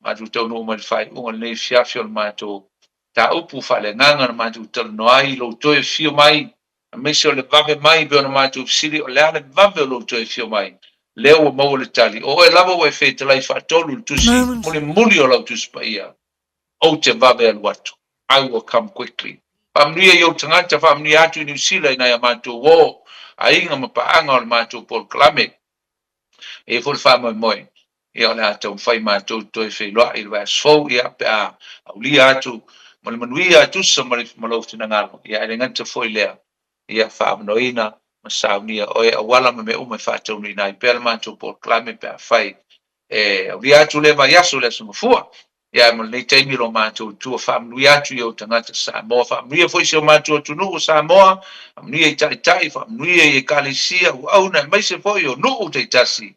Matou taunuu mai le faaiuga o lenei afiafi o le matou mataupu faaleagaga na matou talanoa ai i lou toe afio mai, aemaise o le vave mai e pei ona matou fesili o le a le vave o lou toe afio mai. Lea ua maua le tali, o oe lava ua e fetalai faatolu i le tusi mulimuli o lau Tusi Paia, Ou te vave alu atu. I will come quickly. Faamanuia i ou tagata, faamanuia atu i Niu Sila i nai a matou uo, aiga ma paaga o le matou polokalame. E i ai foi le faamoemoe ia o le a taumafai matou toe feiloai i le vaiaso fou, ia, pe a aulia atu ma le manuia e tusa ma le, ma lou finagalo, ia, e le gata foi lea, ia faaavanoaina ma saunia oe auala ma mea uma e faataunuuina ai pea le matou polokalame pe afai e aulia atu lea vaiaso i le Aso Gafua. Ia, mo lenei taimi lo matou Atua, faamanuia atu i ou tagata Samoa, faamanuia foi si o matou atunuu o Samoa, faamanuia i taitai, faamanuia i ekalesia, auauna, aemaise foi o nuu taitasi,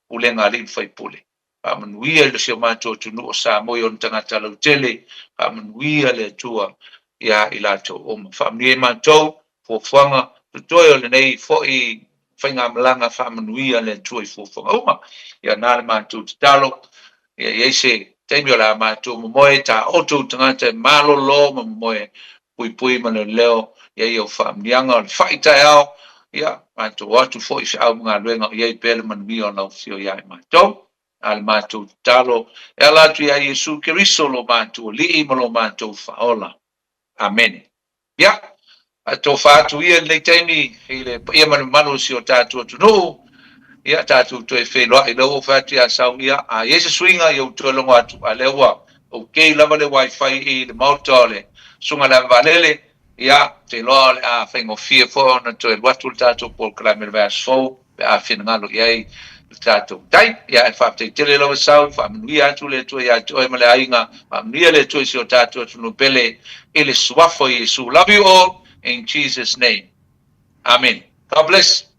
pulega a alii ma faipule. Faamanuia i si o matou atunuu o Samoa i ona tagata lautele, faamanuia le Atua ia i latou uma. Faamanuia i matou fuafuaga totoe o lenei foi faigamalaga, faamanuia le Atua i fuafuaga uma. Ia na le matou tatalo, ia i ai se taimi o le a matou momoe taoto tagata e malolo ma momoe puipui ma leoleo i ai au faamanuiaga o le fai taeao, ia matou o atu foi i feau ma galuega o i ai pea le manuia o lau afio ia i matou. A le matou tatalo e ala atu ia Iesu Keriso lo matou Alii ma lo matou Faaola. Amene. Ia, a tofa atu ia i lenei taimi i le paia ma le mamalu o si o tatou atunuu, ia, tatou toe feiloai. Lea ua ou fai atu ia Sau, ia, a i ai se suiga, ia ou toe logo atu, a lea ua okay lava le wifi i le maota o le Susuga i le Ave Vaalele, ia, ou te iloa o le a faigofie foi ona toe alu atu le tatou polokalame i le vaiaso fou. pe a finagalo i ai le tatou Tai. Ia, e faafetai tele lava Sau, faamanuia atu le Atua ia te oe ma le aiga, faamanuia le Atua i si o tatou atunuu pele i le Suafa o Iesu. Love you all in Jesus name. Amen. God bless.